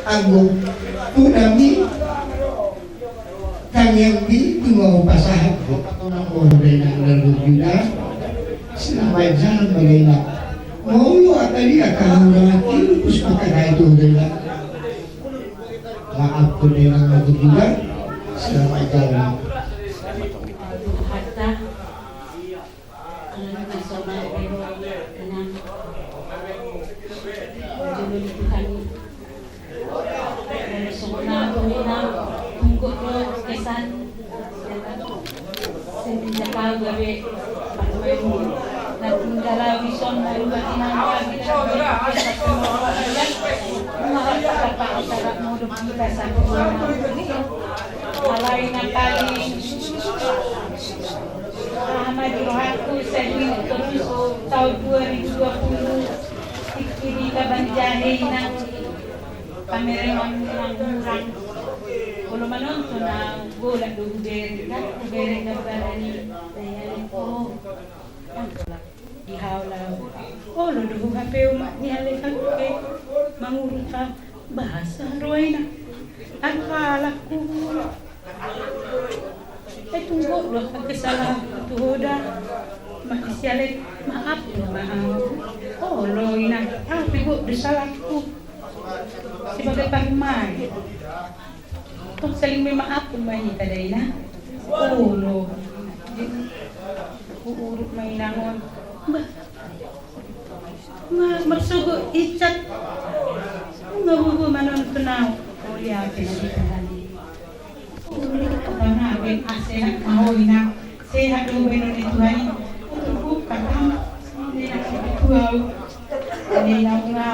anggo podami, tangiangmi, tung ma hupasahat do. Nang boha Dainang na marjuda, selamat jalan ma Dainang. Molo angka dia, angka hamu na mangihut, pus mangkatai tu Dainang. Maaf tu Dainang na marjuda, selamat jalan. Hatta, ala na songon i do, Inang. Jolo ni Tuhan. Songon i do, Inang, tunggu do kesan. Semenjak au gabe parumaenmu, na tinggal au dison, marubah inang lagi. Alai na paling aha ma di rohangku, sedih terus tahun dua ribu dua puluh. Tingki di Kabanjahe, Inang. Pamerengon nang hurang. Olo manonton au, golap do hubere, kan? Hubere gambaran ni Daihalek. Oh. Di hau lau. Olo do hu H P-mu, Daihalek, kan? Eh, mangurung au. Bahasa roa, Inang. Angka halakku. Eh, tung gok do angka kesalahanku tu ho da. Daihalek, maaf do ma au. Olo, Inang, au pe gok do salahku sebagai parumaen. Tong saling memaafkan ma hita da, Inang. Olo. Huurut ma, Inang, on. Bah. Nga marsogot icat. Nga bobo manonton au. Mauliate ma di Tuhan. Bana ben asehat ma ho, Inang. Sehat do baenon ni Tuhan i. Untuk buka, Inang, tu au. Inang, nga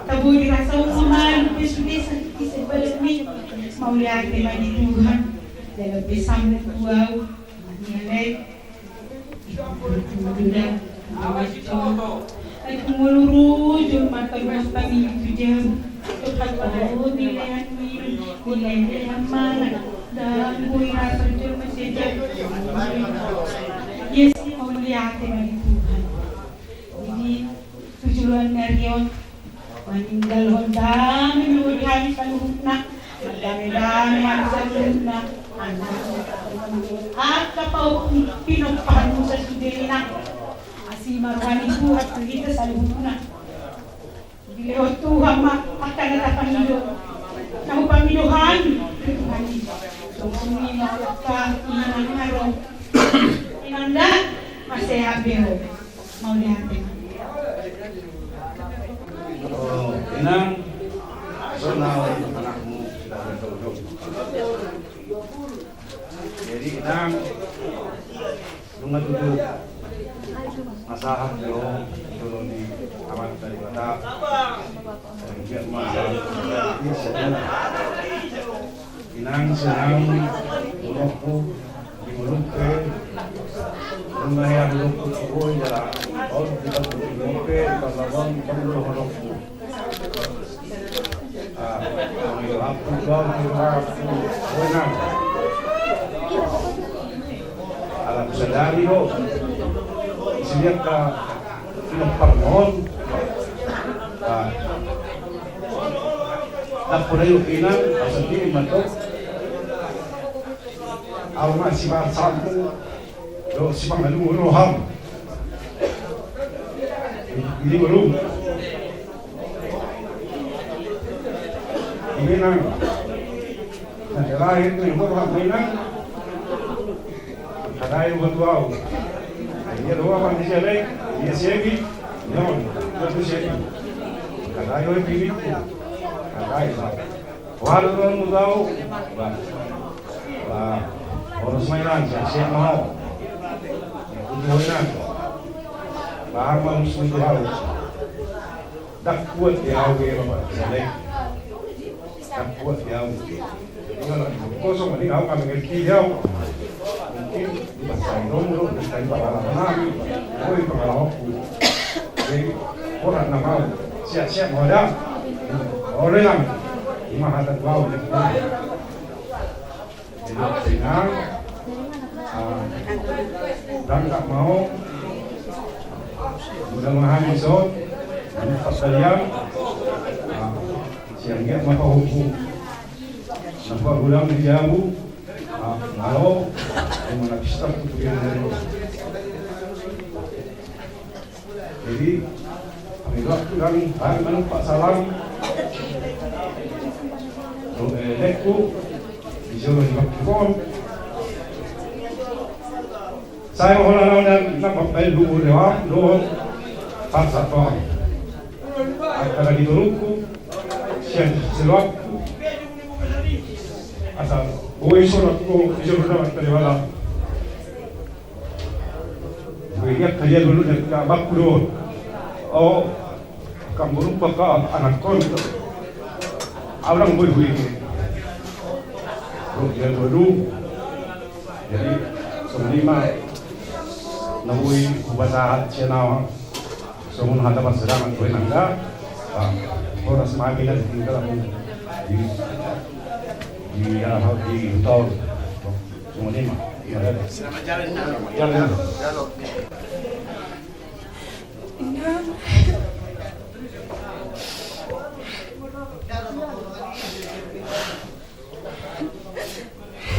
tabo dirasa ma malu pe sude sakit ise badanmi. Mauliate ma di Tuhan. Jala pe sambut tu au. Mauliate. Ai tung molo ro jolma taruas tangi tu jabu, jolma taruas di lean minum, di lean mangan, ndang boi rasa jolma sian jabu. Yes, mauliate ma di Tuhan. Jadi, tu joloan ni ari on, maninggalhon dame ma di hami saluhutna, mandame-dame hami saluhutna, anak, angka pau pinompahanmu sasude, Inang. Asi ma roha ni Tuhan tu hita saluhutna. Dilehon Tuhan ma angka na tapangido, na hupangido hami tu Tuhan i. Songon i ma angka inang na ro. Inang da, masehat be ho. Mauliate. Oh, Inang, so na anakmu sudah bertemu. Jadi, Inang, nunga tutu masahat do, tolong di amat dari mata. Inang, Inang, Inang, Inang, di Mulupe, nunga hea di Mulupe, oh, iya, oh, di Mulupe, Palawan, di Mulupe. Ah, Inang, Inang. Ala sadari do. Sini ka, Inang, parmon. Ah. Tak pernah yuk, Inang, asal ini mantap. Au ma sipasampung dohot sipangalungun roham. Ini baru. Ini, Inang. Na lahir ni roham, Inang. Kadai buat au. Dia doa bang dia lek, dia sebi. Dia on, dia tu sebi. Kadai oi pilih. Kadai bang. Waduh, mau tahu? Bah. Bah. Harus mainan, siap-siap mau. Itu mainan. Paham, Bang, setuju, harus. Ndang kuat di au be, Bapak. Selek. Ndang kuat di au. Jadi, kalau kosong, mending au kami ngerti di au. Mungkin di pasar dong, dong, di pasar dong, dong, dong, pengalamanku. Jadi, orang nama, siap-siap mau ada. Orang yang, lima hata bau, gitu. Dengan, ah, dan tak mau mudah-mudahan bisa menempatkan siang dia maka hukum nampak ulang di jabu, ah, mau mengapiskan untuk yang lain. Jadi, kami doakan kami, kami menumpak salam. Doa, eh, lekku, di Jawa di Bakti Pohon. Saya hola lawan dan nampak baik dulu dewa, doa. Paksa Tuhan. Akan lagi turunku, sian seluakku. Asal, gue surat, gue surat dapat terima. Gue lihat kerja dulu dan ke abangku dulu. Oh, kamu lupa kau anak kau itu. Orang gue gue. Gue dia dulu. Jadi, songon i ma na boi hupasahat sian ahu. Songon hata parsirangan gue nangga. Ah, horas ma hami na di tinggal di, di, di, di tol. Songon i ma. Jalan. Inang.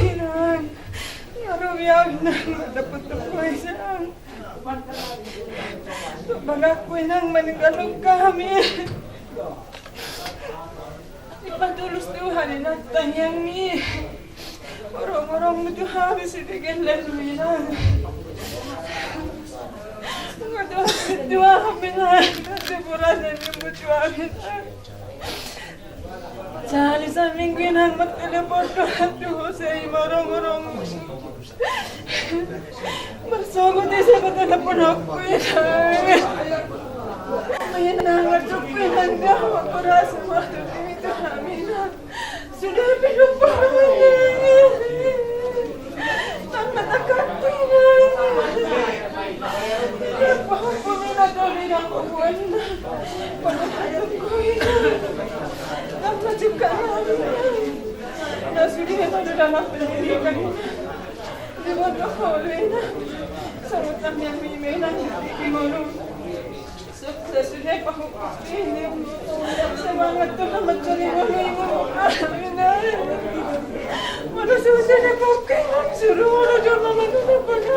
Inang. Ngarumi au, Inang, mardapot ho, Inang. Bangakku, Inang, maninggalhon hami. Ipatulus Tuhan, Inang, tangiangmi. Horong-horongmu tu hami sidegellenmu, Inang. Nga tu hami tu hami, Inang. Nga tu boras ni mu tu hami, Inang. Sahali saminggu, Inang, martelepon do tu ho, sai marhorong-horong. Marsogot i sai martelepon ho, Inang. Inang, marsogot, Inang, da horas ma tu hami, Inang. Sude pe dompak hami, Inang. Tangkas tangkasku, Inang. Pahompu mina do, Inang, pahompu, Inang. Pahompu, Inang. Tangkas juga, Inang. Na sude pe do dalan pendidikan, Inang. Diboto ho, Inang. Sarutan yang mina, Inang, di ngolu. Sukses, Inang, pahompu, Inang. Semangat tu na mancari ngolu, Inang. Mana sudah, Inang, pahompu, Inang. Suruh orang jolma mana, Inang.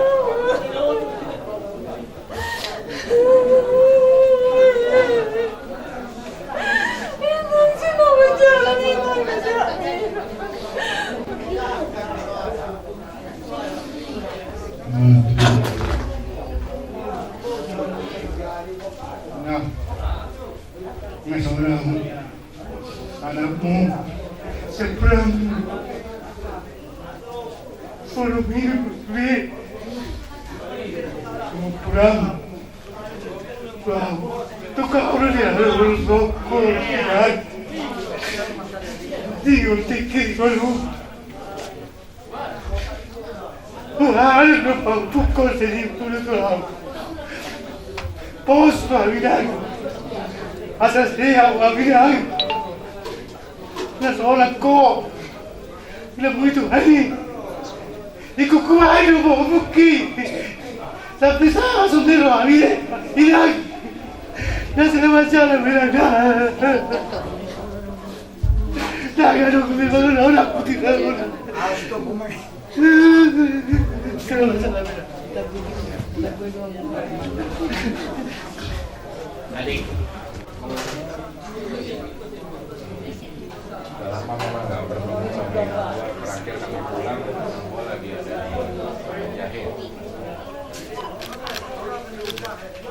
Nah, nah, saudaramu. Anakmu, si Pram. Puluh minggu, Pram. Pram. Pram. Tukang udah dia, udah sokol, kan? Dia pikir baru. Wah, aduh, pukul jadi puluh tulang. Pos, Pak Bidang. Asal saya, Pak Bidang. Na solat ko. Ina begitu, hari. Ikut kuat itu, Pak Buki. Tapi saya sendiri, Pak Bidang. Ina. Na saya macam, Pak Bidang. Dah. Dah, aduh, aku bilang, udah, udah, aku tidak, udah. Astaga, Bang. Udah lama memang nggak bertemu sama ibu gua. Terakhir kami pulang, ibu gua lagi ada di Jahe.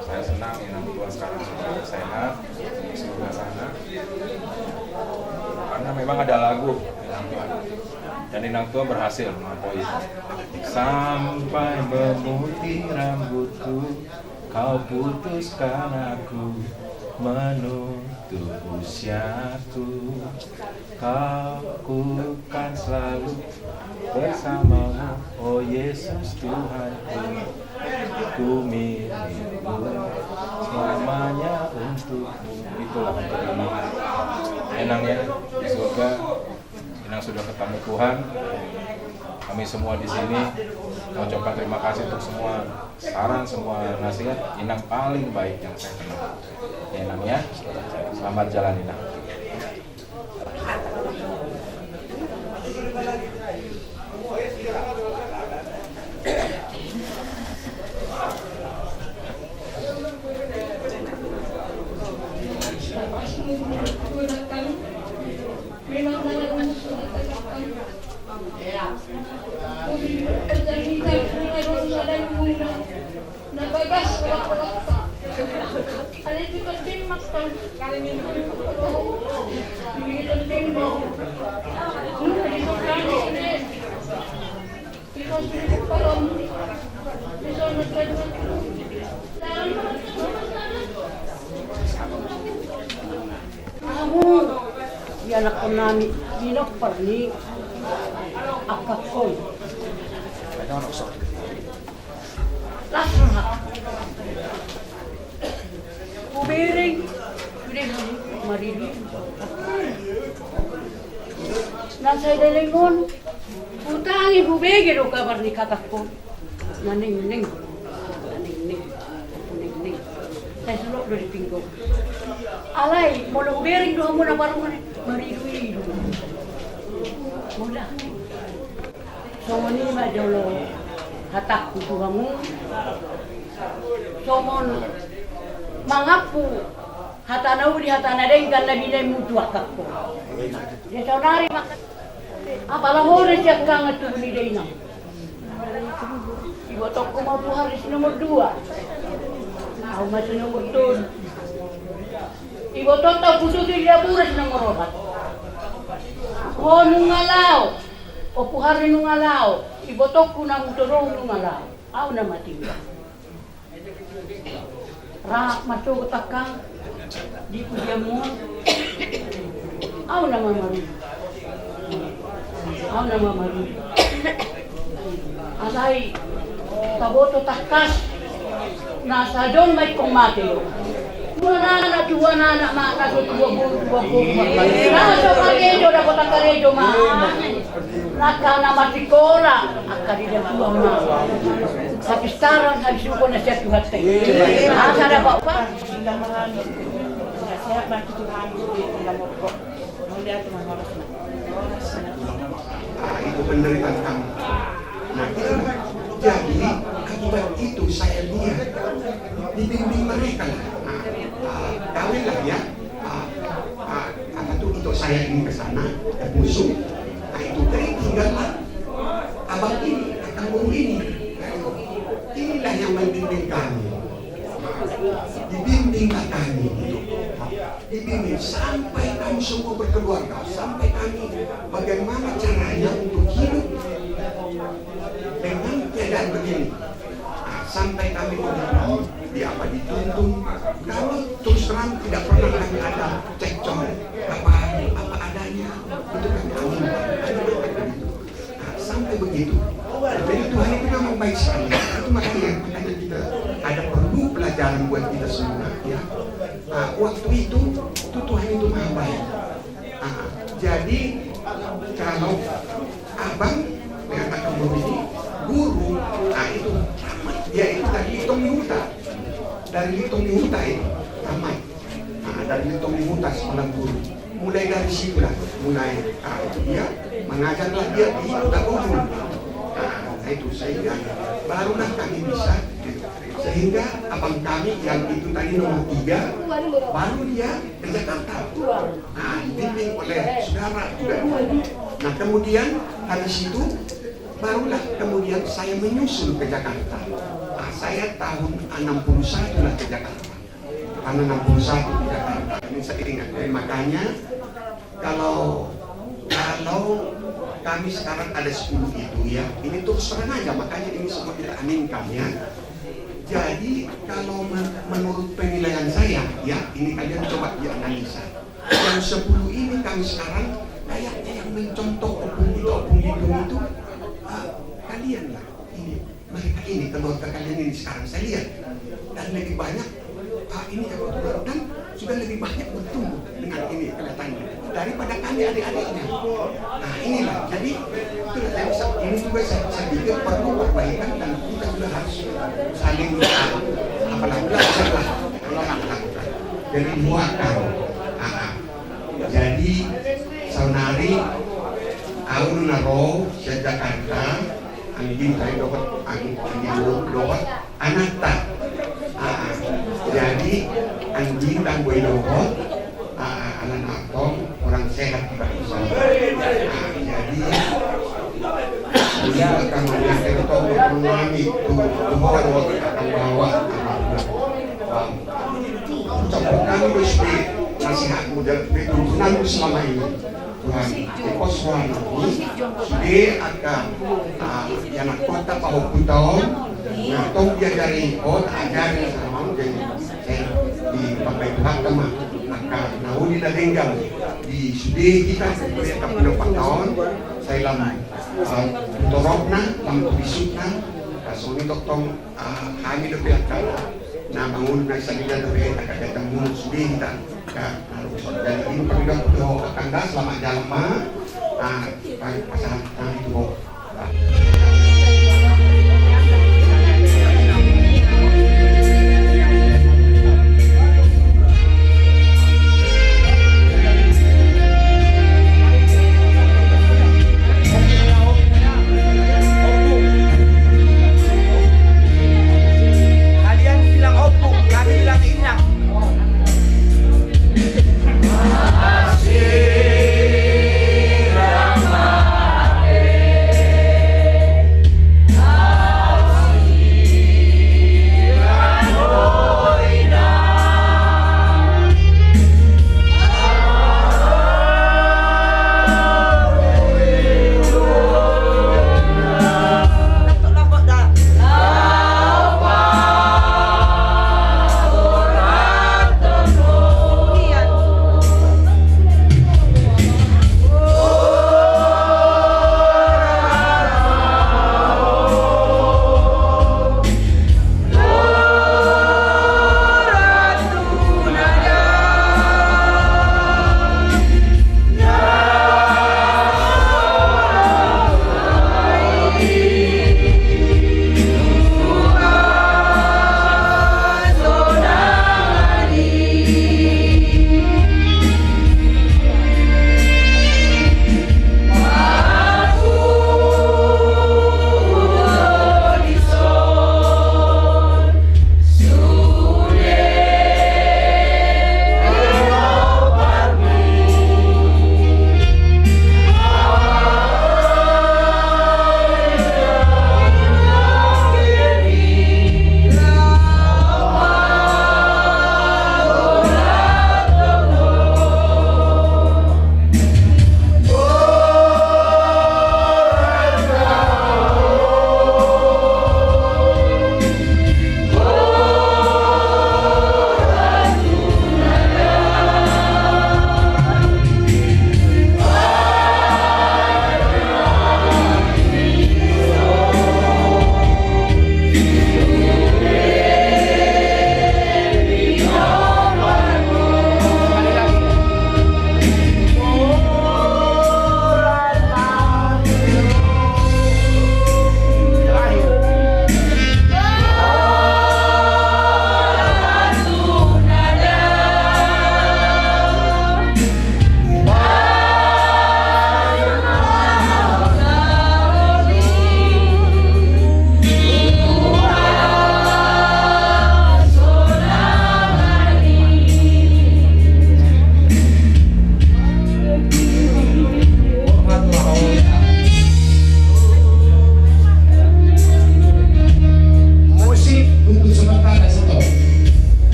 Saya senang inang tua sekarang sudah sehat di surga sana. Karena memang ada lagu inang tua. Dan inang tua berhasil melampaui. Sampai memutih rambutku, kau putuskan aku menutup usiaku. Kau, ku kan selalu bersamamu, oh Yesus Tuhanku. Ku milikmu selamanya untukmu. Itulah untuk inang. Inang ya, di surga. Inang sudah ketemu Tuhan. Kami semua di sini mengucapkan terima kasih untuk semua saran, semua nasihat. Inang paling baik yang saya kenal. Ya, Inang, ya. Selamat jalan, Inang. Ahu, ianakhon nami, pinompar ni angkangkon. Las roha. Hubereng, hubereng, maridu. Na sai leleng on, hutangi, hubege do kabar ni kakakku. Na neng neng, na neng neng, na neng neng. Sai solot do di pinggan. Alai molo hubereng do hamu na parumaen, maridu-idu. Molo songon i ma jolo hatangku tu hamu. Songon mangampu hata na uli, hata na denggan na binahenmu tu angkangkon. Jadi saonari ma, apala ho do siangkangan tubu ni dainang. Ibotongku ma Opu Hardi si nomor dua. Ahu ma si nomor tolu. Ibotonta Opu Tuti Liabura si nomor opat. Ho nunga laho, Opu Hardi nunga laho, ibotongku na hutodong nunga laho. Ahu nama tinggal. Ra masogot angkang di pujianmu. Ahu nama marudi. Ahu nama marudi. Alai taboto tangkas na sadong ma ingkon mate do. Tuan anak, tuan anak ma na so tua boru, tua boru ma. Na so karejo, dapot karejo ma. Angka na marsikola, angka di datua ma. Hapistaran, habisuhon na sian Tuhanta i. Asa dapot pa. Sehat ma tu Tuhan. Ah, itu penderitaan kamu. Nah, itu. Jadi, akibat itu saya lihat, dibimbing mereka lah. Nah, ah, kawinlah ya. Ah, ah, apa tuh, untuk saya ini ke sana, ke Pusu. Nah, itu tadi tinggallah abang ini, abang guru ini. Inilah yang membimbing kami. Dibimbinglah kami, gitu. Dibimbing sampai kami semua berkeluarga, sampai kami bagaimana caranya untuk hidup dengan keadaan begini. Nah, sampai kami begitu, di apa, dituntun, kami terus terang tidak pernah kami ada cekcok, apa, apa adanya, itu kami aminkan. Nah, sampai begitu. Jadi Tuhan itu memang baik sekali. Itu makanya, makanya kita ada perlu pelajaran buat kita semua, ya. Ah, waktu itu, itu Tuhan itu maha baik. Ah, jadi kalau abang mengatakan begini, guru, ah, itu tamat. Dia itu dari Litong di Huta. Dari Litong di Huta itu tamat. Nah, dari Litong di Huta sekolah guru. Mulai dari situlah, mulai, ah, itu dia mengajarlah dia di Huta Guru. Nah, itu sehingga barulah kami bisa, sehingga abang kami yang itu tadi nomor tiga, baru dia ke Jakarta. Nah, dibimbing oleh saudara juga. Nah, kemudian habis itu, barulah kemudian saya menyusul ke Jakarta. Nah, saya tahun enam puluh satu lah ke Jakarta. Karena enam puluh satu di Jakarta. Ini saya ingat. Jadi, makanya kalau, kalau kami sekarang ada sepuluh itu, ya, ini terus terang aja, makanya ini semua kita aminkan, ya. Jadi kalau men-, menurut penilaian saya, ya, ini kalian coba dianalisa. Yang sepuluh ini kami sekarang kayaknya yang mencontoh Opung Gito, Opung Gito itu, ah, kalian lah. Ini, mereka ini, keluarga kalian ini sekarang saya lihat. Dan lebih banyak, ah, ini kebetulan, dan sudah lebih banyak bertumbuh dengan ini kelihatannya daripada kami adik-adiknya. Nah, inilah, jadi itulah, jadi se-, ini Gue sa-, saya pikir perlu perbaikan dan kita juga harus saling, ah, apalagi lah, lah, lah, lah, lah. Jadi dua kau. Ah, ah. Jadi saonari au na ro sian Jakarta, anggi tai dohot, anggi, anggi dohot anakta. Ah, ah. Jadi anggi tanggo i dohot, ah, ah, ala na tong kurang sehat di bangsa. Ah, jadi ia akan menyampaikan tong nami tu, tu bawa akan bawa. Ah, ah. Ucapkan kami do sude nasihatmu dan tuntunanmu selama ini. Tuhan, di pos rohani sude angka, ah, ianakhonta pahomputa on, na tong diajari, oh, taajari sama jadi, eh, dipambahen Tuhanta ma angka na uli na denggan di sude hita, sude angka pinompar on, sai lam, ah, tu torop na, lam tu bisuk na, ah, songon i tongtong, ah, hami dope angka na mangolu na i sandiri dope angka jajamu sude hita. Jadi ini panggilan tu ho, angka na selamat jalan ma. Ah, pasahat nami tu ho. Kalian bilang ompung, kami bilang inang.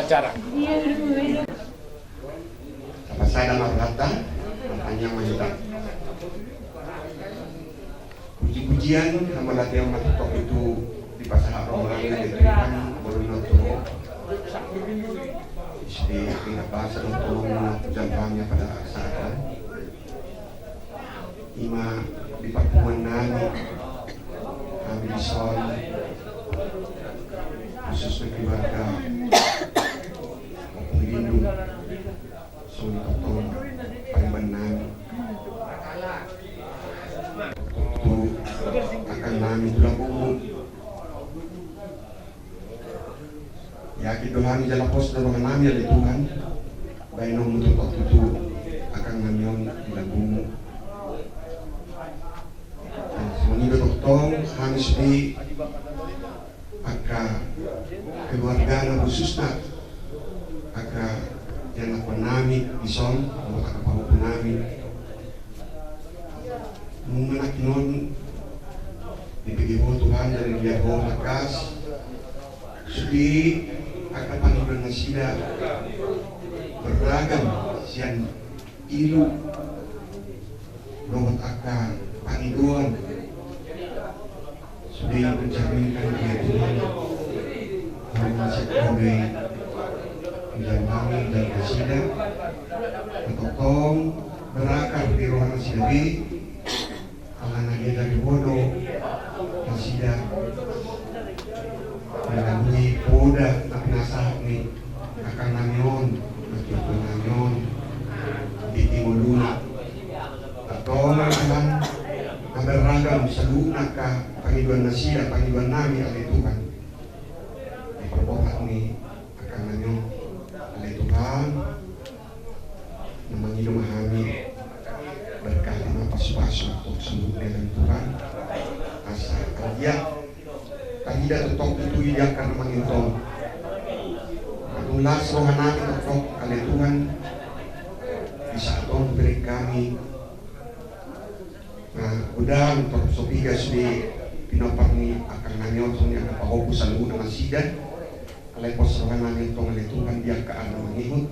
Acara. Sapa sada ma rohanta, martangiang ma hita. Puji-pujian, hamauliateon ma tongtong tutu dipasahat roha nami di Tuhan, bolon na tutu. Isi di pinapasa dohot tolong na hujalo hami pada saat on. Ima di parpunguan nami, hami dison, khususna keluarga Ompung Lindung, songon i tongtong pariban nami. Tu angka nami tulang omu. Yakin do hami jala pos do roha nami ale Tuhan, baenonmu tongtong tutu angka nami on di lambungmu. Songon i do tongtong hami sude angka keluargana khususna angka ianakhon nami dison, dohot angka pahompu nami. Nunga nangkin on dibege ho Tuhan jala dibiar ho tangkas. Sude angka pangidoan nasida beragam sian ilu dohot angka pangidoan. Sude mencerminkan kehidupan. Hami masih kode menjalani dan nasida. Tongtong berakar di roha nasida be. Alana dia dari bodo nasida. Melalui poda na pinasahat ni angka nami on, na tutu nami on di timbo duna. Tongtong Tuhan, na beragam saluhutna angka pangidoan nasida, pangidoan nami ale Tuhan. Di perbohat ni angka nami on ale Tuhan. Na mangido ma hami, berkati ma pasupasu tu saluhutna ale Tuhan. Asa anggiat tarida tongtong tutu i di angka na mangihuthon. Tung las roha nami tongtong ale Tuhan, di saat on hubereng hami. Nah, godang tor so piga sude pinompar ni angka nami on, songon i angka pahompu saluhutna nasida. Alai pos roha nami tongtong ale Tuhan di angka na mangihut.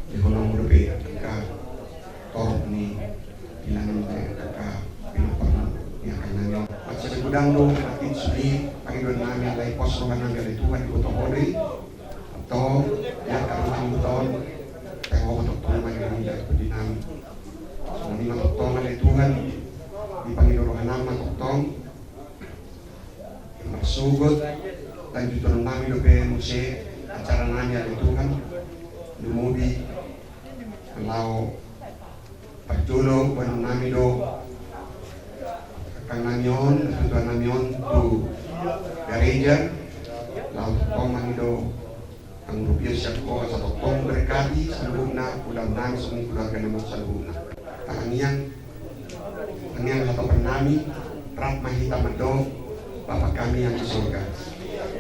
Di holongmu dope angka torop ni ilangan ni angka pinompar ni angka nami on. Mansai sai godang do atik sude pangidoan nami, alai pos roha nami ale Tuhan, diboto ho do i. Tong, di angka na mangihut on, tong ho ma tongtong mangihuthon di nami. Songon i ma tongtong ale Tuhan, di pangido roha nami ma tongtong. Marsogot, lanjuton nami dope muse acara nami ale Tuhan. Lumobi laho parjolo boanon nami do angka nami on, tutuan nami on tu gareja. Laho tongtong mangido pangurupion sian ho asa tongtong berkati saluhutna, ulaon nami songon i keluarga nami saluhutna. Tangiang, tangiang hatopan nami, rap ma hita mandok. Bapa kami yang di surga.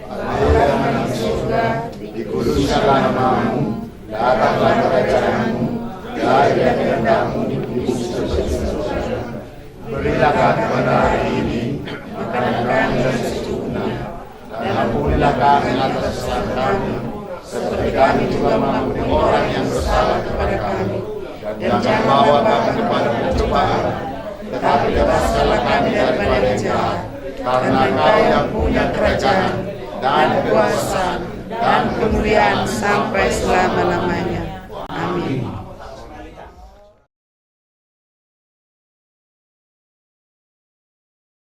Bapa kami yang di surga, dikuduskanlah namamu, datanglah kerajaanmu, jadilah kehendakmu di bumi seperti di surga. Berilah kami pada hari ini makanan kami yang secukupnya, dan ampunilah kami atas kesalahan kami, seperti kami juga mengampuni orang yang bersalah kepada kami. Dan jangan bawa kami kepada pencobaan, tetapi lepaskanlah kami daripada yang jahat. Karena Engkau yang punya kerajaan, dan kekuasaan, dan kemuliaan sampai selama-lamanya. Amin.